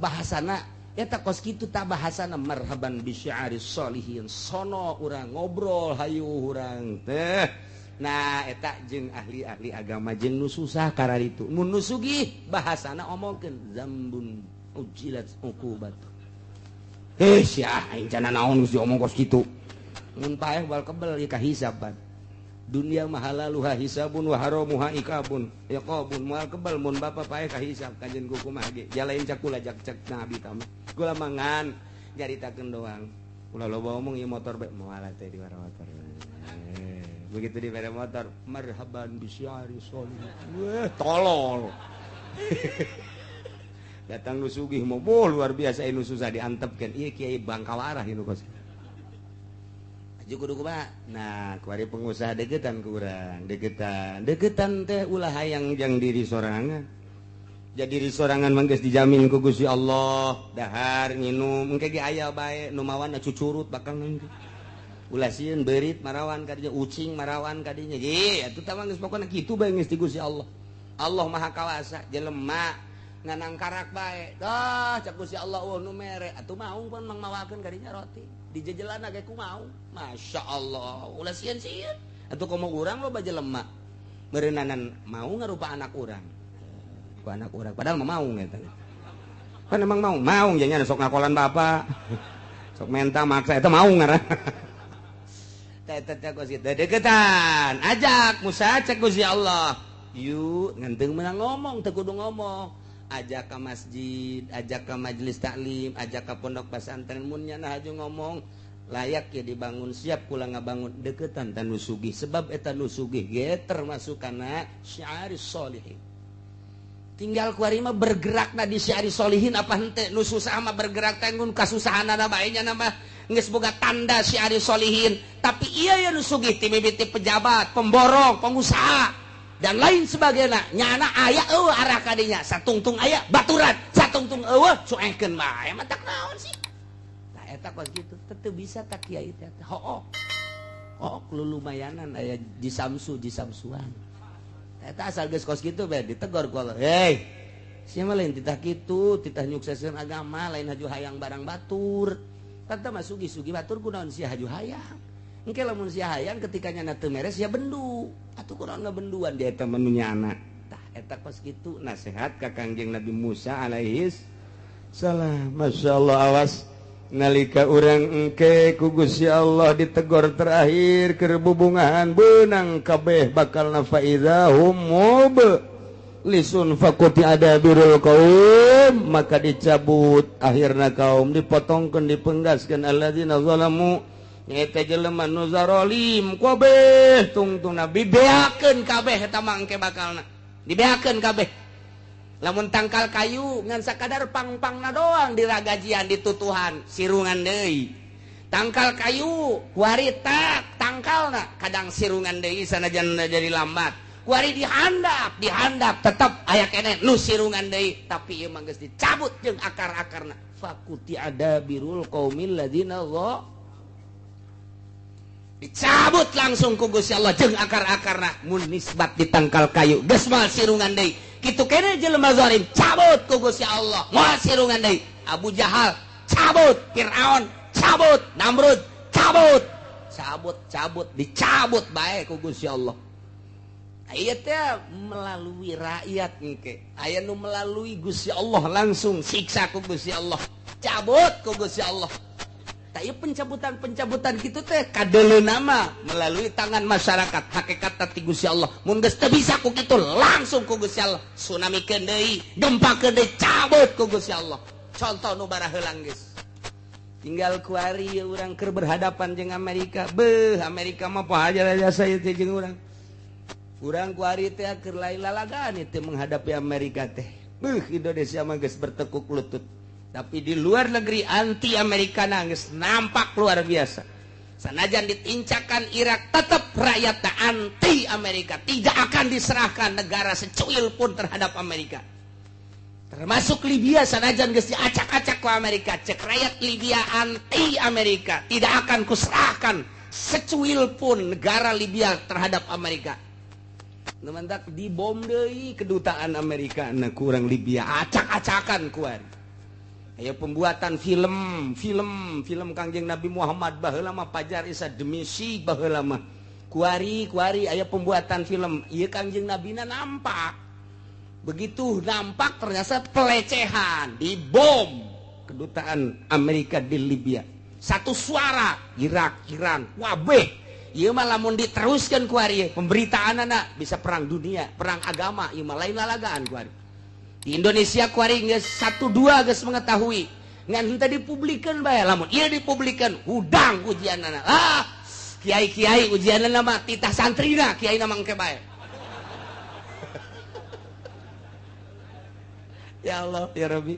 Bahasana eta kos kitu tak bahasana marhaban bi syi'aris sholihin. Sono urang ngobrol hayu urang teh. Nah eta jeung ahli-ahli agama jeung nu susah kararitu. Mun nu sugih bahasana omongkeun zambun ujilat uqubat. Eh sia aing cana naon geus diomong kos kitu. Mun paeh bal kebel ieu kahisaban. Dunia mah halaluha hisabun wa haramuha iqabun. Iqabun moal kebel mun bapa paeh kahisab kanjeun kumaha ge. Jalain cakula jak cek nabi tama. Kula mangan nyaritakeun doang. Ulah loba omong ieu motor bae moal teh di motor. Begitu di bere motor marhaban bisyari sholih. Weh tolol. Datang nu sugih moh luar biasa nu susah diantepkeun. Ieu kiai bangkawarah ieu nu kos. Aju kudu kumaha? Nah, kuari pengusaha deketan ku urang, deketan. Deketan teh ulah hayang jang diri sorangan. Jadi diri sorangan mah geus dijamin ku Gusti Allah, dahar nginum engke ge aya bae nu mawana cucurut bakal engke. Ulah sieun beurit marawan kadinya, ucing marawan kadinya. Ye, atuh tah mah geus pokona kitu bae geus di Gusti Allah. Allah Maha Kawasa, jelema nganang karak bae. Dah cak Gusti Allah eueuh nu mere, atuh maung pun mangmawakeun kadinya roti. Dijejelana ge ku maung. Masya Allah, ulah sieun-sieun. Atuh komo urang loba jelema. Meureunnanan mau ngarupa anak urang. Ku anak urang padahal mah maung eta. Kan emang maung, maung jadinya sok ngakolan bapak. Sok menta maksa eta maung ngaran. Deketan ajak Musa cek Gusti Allah yuk ngenteng menang ngomong teu kudu ngomong ajak ke masjid, ajak ke majelis taklim, ajak ke pondok pesantren mun nyana haju ngomong layak ya dibangun siap kula ngabangun deketan tan nu sugih sebab eta nu sugih ge termasuk kana syiaris sholihin. Tinggal kuari mah bergerakna di syiaris sholihin apa henteu nu susah mah bergerak teh ngun kasusahanana bae nya mah geus boga tanda syiaris sholihin. Tapi iya ya nu sugih ti mimiti pejabat, pemborong, pengusaha dan lain sebagainya. Nyana aya eueuh arah kadinya, satungtung aya baturan, satungtung eueuh cuekeun bae mah tak naon sih. Tah eta kos kitu teu bisa tak kiai teh. Hooh. Oh, lumayanan aya jisamsu jisamsuan. Eta asal geus kos kitu bae ditegor ku Allah. Hei, sia mah lain titah kitu, titah nyukseskeun agama, lain haju hayang barang batur. Tata mah sugih-sugih batur kunaon sia haju hayang. Engke lamun sia hayang ketika nyana teu meres sia bendu. Atuh kunaon ngabenduan dia eta mah nu nyana. Tah Eta kos kitu nasihat ka Kangjeng Nabi Musa alaihis salam. Masya Allah, awas nalika urang engke ku Gusti Allah ditegor terakhir keur bubungahan beunang kabeh bakal faidahum lisun fakuti ada birul kaum, maka dicabut akhirna kaum, dipotongkeun, dipenggaskeun alladzina zalamu eta jelema nu zarolim kabeh tungtungna dibeakeun kabeh eta mah engke bakalna dibeakeun kabeh. Lamun tangkal kayu ngan sakadar pang-pangna doang diragajian ditutuhan sirungan deui. Tangkal kayu kuari tak tangkalna kadang sirungan deui sanajan jadi lambat. Kuari dihandap, dihandap tetap aya keneh nu sirungan deui, tapi ieu mah geus dicabut jeung akar-akarna. Fakuti adabirul qaumil ladzina dha, dicabut langsung ku Gusti Allah jeung akar-akarna. Mun nisbat di tangkal kayu geus moal sirungan deui. Kitu keneh jelema zalim cabut ku Gusti Allah, moal sirungan deui. Abu Jahal cabut, Fir'aun cabut, Namrud cabut, cabut, cabut, dicabut bae ku Gusti Allah. Aya teh melalui rakyat engke, aya nu melalui Gusti Allah langsung siksa ku Gusti Allah, cabut ku Gusti Allah. Tah ieu pencabutan-pencabutan kitu teh kadeleuna mah melalui tangan masyarakat, hakikat ti Gusti Allah. Mun geus teu bisa ku kitu langsung ku Gusti Allah, tsunami keun deui, gempa keun deui, cabut ku Gusti Allah. Contoh nu baraheulang geus. Tinggal kuari urang keur berhadapan jeung Amerika. Beuh, Amerika mah poho aja jasa ieu teh jeung urang. Urang kuari teh keur lain lalagaan teh menghadapi Amerika teh. Beuh, Indonesia mah geus bertekuk lutut. Tapi di luar negeri anti Amerika geus nampak luar biasa. Sanajan ditincakan Irak tetap rakyat anti Amerika, tidak akan diserahkan negara secuil pun terhadap Amerika. Termasuk Libya sanajan geus diacak-acak ku Amerika, cek rakyat Libya anti Amerika, tidak akan kuserahkan secuil pun negara Libya terhadap Amerika. Nemantak dibom deui kedutaan Amerika na kurang Libya acak-acakan kuan. Aya pembuatan film, film, film Kangjeng Nabi Muhammad baheula mah Pajar Isa demisi baheula mah. Kuari, kuari aya pembuatan film, ieu Kangjeng Nabina nampak. Begitu nampak ternyata pelecehan, dibom kedutaan Amerika di Libya. Satu suara Irak, Iran, wabeh. Ieu mah lamun diteruskan kuari pemberitaan anak bisa perang dunia, perang agama, ieu mah lain lalagaan kuari. Di Indonesia kuari geus 1-2 geus mengetahui. Ngan henteu dipublikeun bae, lamun ieu dipublikeun hudang ujianana. Ah, kiai-kiai ujianana mah titah santrina, kiai na mangke bae. Ya Allah, ya Rabbi.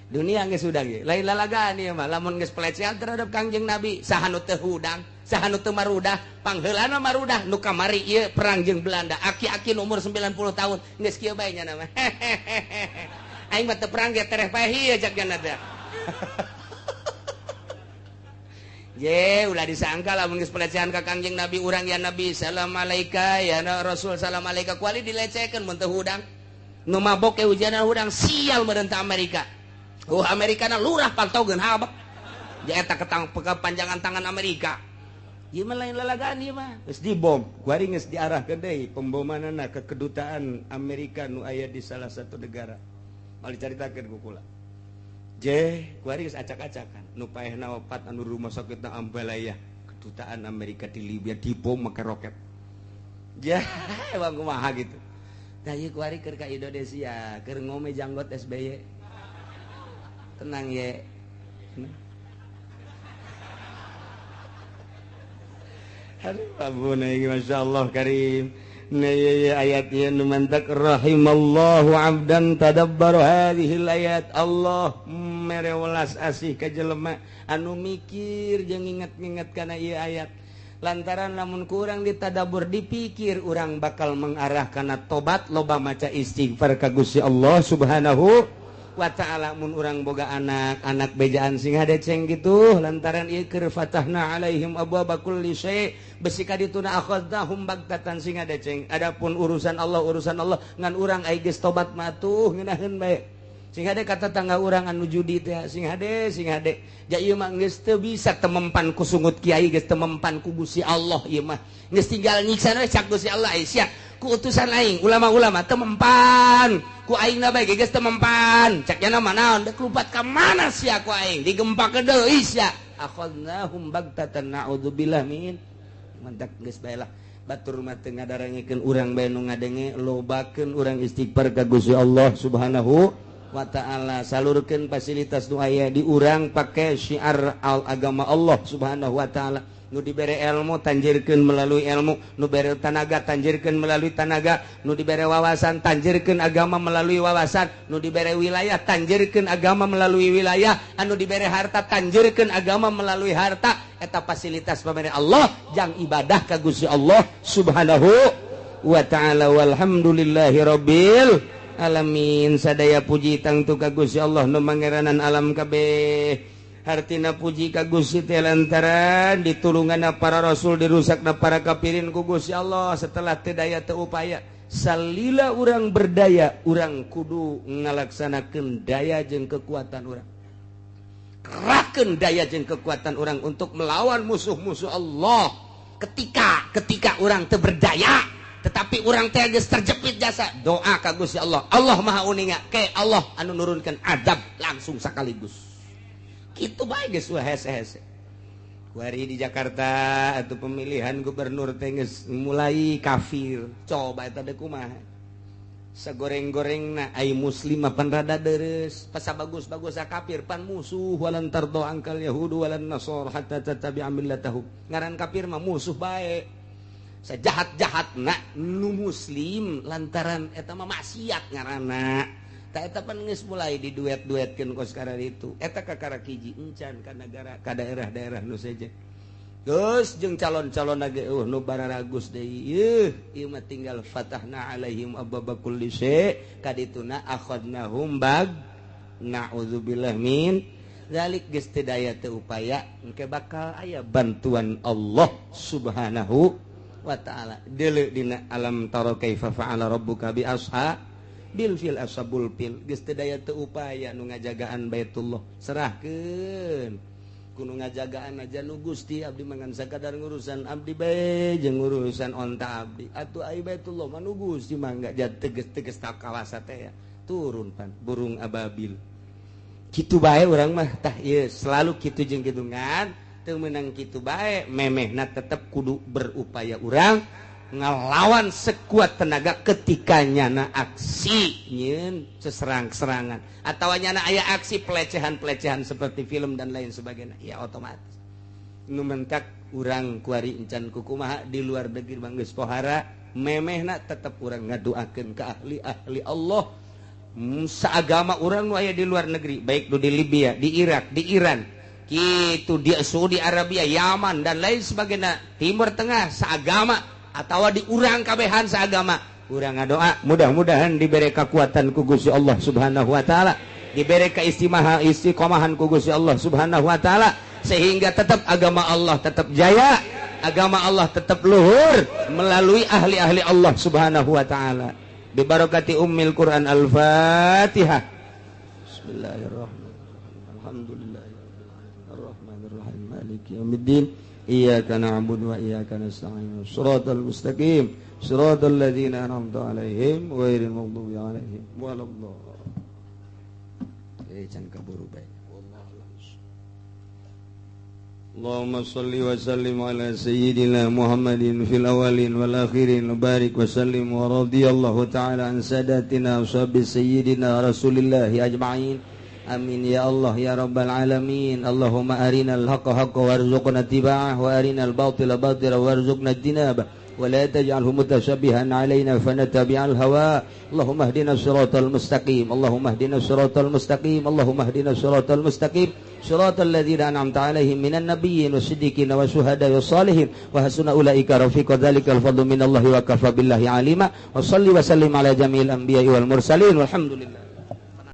Dunia geus hudang ieu. Lain lalagaan ieu mah lamun geus pelecehan terhadap Kangjeng Nabi, saha nu teu hudang, saha nu teu marudah, pangheulana marudah nu kamari ieu perang jeung Belanda. Aki-aki nu umur 90 tahun geus kieu bae nya mah. Aing mah teu perang ge tereh paeh ieu cak nya teh. Ye, ulah disangka lamun geus pelecehan ka Kangjeng Nabi urang ya Nabi salam alaika ya Rasul salam alaika kuali dilecehkeun mun teu hudang. Nu mabok ge hujanan hudang sial meureun ta Amerika. Oh Amerika na lurah pantaugeun habek. Ja eta kepanjangan tangan Amerika. Ieu mah lain lalagaan ieu mah. Geus dibom, kuari geus diarahkeun deui pembomanana ke kedutaan Amerika nu aya di salah satu negara. Mal dicaritakeun ku kula. Je, kuari geus acak-acakan. Nu paehna opat anu rumah sakitna Ambalaya, kedutaan Amerika di Libya dibom make roket. Ja, emang kumaha gitu. Tah ieu kuari keur ka Indonesia, keur ngome janggot SBY. Tenang ye. Aduh, abuna ini Masya Allah karim. Nah, ya, ayat ieu nu mantak rahimallahu abdan tadabbar hadhil ayat. Allah mere welas asih ka jelema anu mikir jeung nginget-nginget kana ieu ayat. Lantaran lamun kurang ditadabur dipikir urang bakal mengarah kana tobat loba maca istighfar ka Gusti Allah Subhanahu wa ta'ala. Mun urang boga anak, anak bejaan sing hadeceng gitu lantaran ieu keur fatahna alaihim abwaaba kulli syai' besi ka dituna akhadnahum bagtatan sing hadeceng. Adapun urusan Allah, urusan Allah ngan urang ai geus tobat mah tuh ngeunaheun bae. Sing hade kata tangga urang anu judi teh sing hade, sing hade. Ja ieu mah geus teu bisa temempan ku sungut kiai, geus temempan ku Gusti Allah ieu mah. Geus tinggal nyiksa we cak Gusti Allah ai sia. Ku utusan aing ulama-ulama teu mempan, ku aing na bae geus teu mempan. Cek nya mah naon dek lupat ka mana sia ku aing digempak deui sia. Akhadnahum bagtatan na'udzubillah min. Mantak geus bae lah. Batur mah teu ngadarangekeun urang bae nu ngadenge, lobakeun urang istighfar ka Gusti Allah Subhanahu wa ta'ala, salurkeun fasilitas nu aya di urang pake syiar al agama Allah Subhanahu wa ta'ala. Nu dibere ilmu tanjirkeun melalui ilmu, nu bere tanaga tanjirkeun melalui tanaga, nu dibere wawasan tanjirkeun agama melalui wawasan, nu dibere wilayah tanjirkeun agama melalui wilayah, anu dibere harta tanjirkeun agama melalui harta. Eta fasilitas pamere Allah jang ibadah ka Gusti Allah Subhanahu wa ta'ala. Walhamdulillahi rabbil alamin. Sadaya puji tangtu ka Gusti Allah nu mangeranan alam kabeh. Hartina puji ka Gusti teh lantaran ditulunganna para rasul dirusakna para kafirin ku Gusti Allah. Setelah teu daya teu upaya, salila urang berdaya, urang kudu ngalaksanakeun daya jeung kekuatan urang. Kerahkeun daya jeung kekuatan urang untuk melawan musuh-musuh Allah. Ketika urang teu berdaya, tetapi urang teh geus terjepit jasa, doa ka Gusti Allah. Allah Maha Uninga, ke Allah anu nurunkeun azab langsung sekaligus. Itu bae geus hese-hese. Kuari di Jakarta atau pemilihan gubernur teh geus mulai kafir. Coba eta deui kumaha. Sagoreng-gorengna ai muslim mah pan rada deres, pasa bagus-bagus kafir pan musuh. Walan tardo angkal yahudu walan nasor hatta tattabi'a millatahum. Ngaran kafir mah musuh bae. Sajahat-jahatna nu muslim lantaran eta mah maksiat ngaranna. Ta eta pan geus mulai diduet-duetkeun kos kararitu. Eta kakara hiji encan ka negara ka daerah-daerah nu sejen. Geus jeung calon-calon ge nu bararagus deui. Yeuh, ieu mah tinggal fatahna alaihim ababa kulli syai' kadituna akhadnahum bag na'udzubillah min zalik. Geus teu daya teu upaya engke bakal aya bantuan Allah Subhanahu wa ta'ala. Deuleu dina alam tara kaifa fa'ala rabbuka bi asha bil fil ashabul fil. Geus teu daya teu upaya nu ngajagaan Baitullah serahkeun ku nu ngajagaan aja nu Gusti abdi mah ngan sakadar ngurusan abdi bae jeung ngurusan onta abdi. Atuh ai Baitullah mah nu Gusti mangga teges-teges ta kawasa teh ya. Turun pan burung ababil. Kitu bae urang mah tah ieu selalu kitu jeung kitu ngan teu meunang kitu bae memehna tetep kudu berupaya urang ngelawan sekuat tenaga ketika nyana aksi nyeun seserang-serangan atau nyana aya aksi pelecehan-pelecehan seperti film dan lain sebagainya, ya otomatis nu mentak urang kuari encan kukumaha di luar negeri bang geus pohara memehna tetep urang ngadoakeun ka ahli-ahli Allah seagama urang nu aya di luar negeri, baik nu di Libya, di Irak, di Iran, kitu di Saudi Arabia, Yaman dan lain sebagainya, Timur Tengah seagama atau di urang kabehan seagama, urang ngadoa mudah-mudahan diberi kekuatan ku Gusti Allah Subhanahu wa taala, diberi istiqomahan ku Gusti Allah Subhanahu wa taala sehingga tetap agama Allah tetap jaya, agama Allah tetap luhur melalui ahli-ahli Allah Subhanahu wa taala. Bi barakati ummil Quran. Al-Fatihah. Bismillahirrahmanirrahim. Alhamdulillahirabbil alamin arrahmanirrahim maliki yaumiddin. Iyyaka na'budu wa iyyaka nasta'in. Shiratal mustaqim, shiratal ladzina an'amta 'alaihim ghairil maghdubi 'alaihim waladdallin. Can kaburu bae. Allahumma shalli wa sallim ala sayyidina Muhammadin fil awwalin wal akhirin wa barik wa sallim wa radiyallahu ta'ala an sadatina ashabi sayyidina Rasulillah ajma'in. Amin ya Allah ya rabbal alamin. Allahumma arinal haqqa haqqa warzuqna ittiba'ah wa arinal batila batila warzuqna ijtinabah wa la taj'alhu mutasyabihan alaina fanatabi'al hawa. Allahumma ihdina siratal mustaqim. Allahumma ihdina siratal mustaqim. Allahumma ihdina siratal mustaqim. Siratal ladzina an'amta 'alaihim minan nabiyyin wasiddiqin wasyuhada'i wassalihin wa hasuna ulaika rafiqa. Dzalikal fadlu minallahi wa kafa billahi alima. Wa shalli wa sallim ala jami'il anbiya'i wal mursalin walhamdulillah.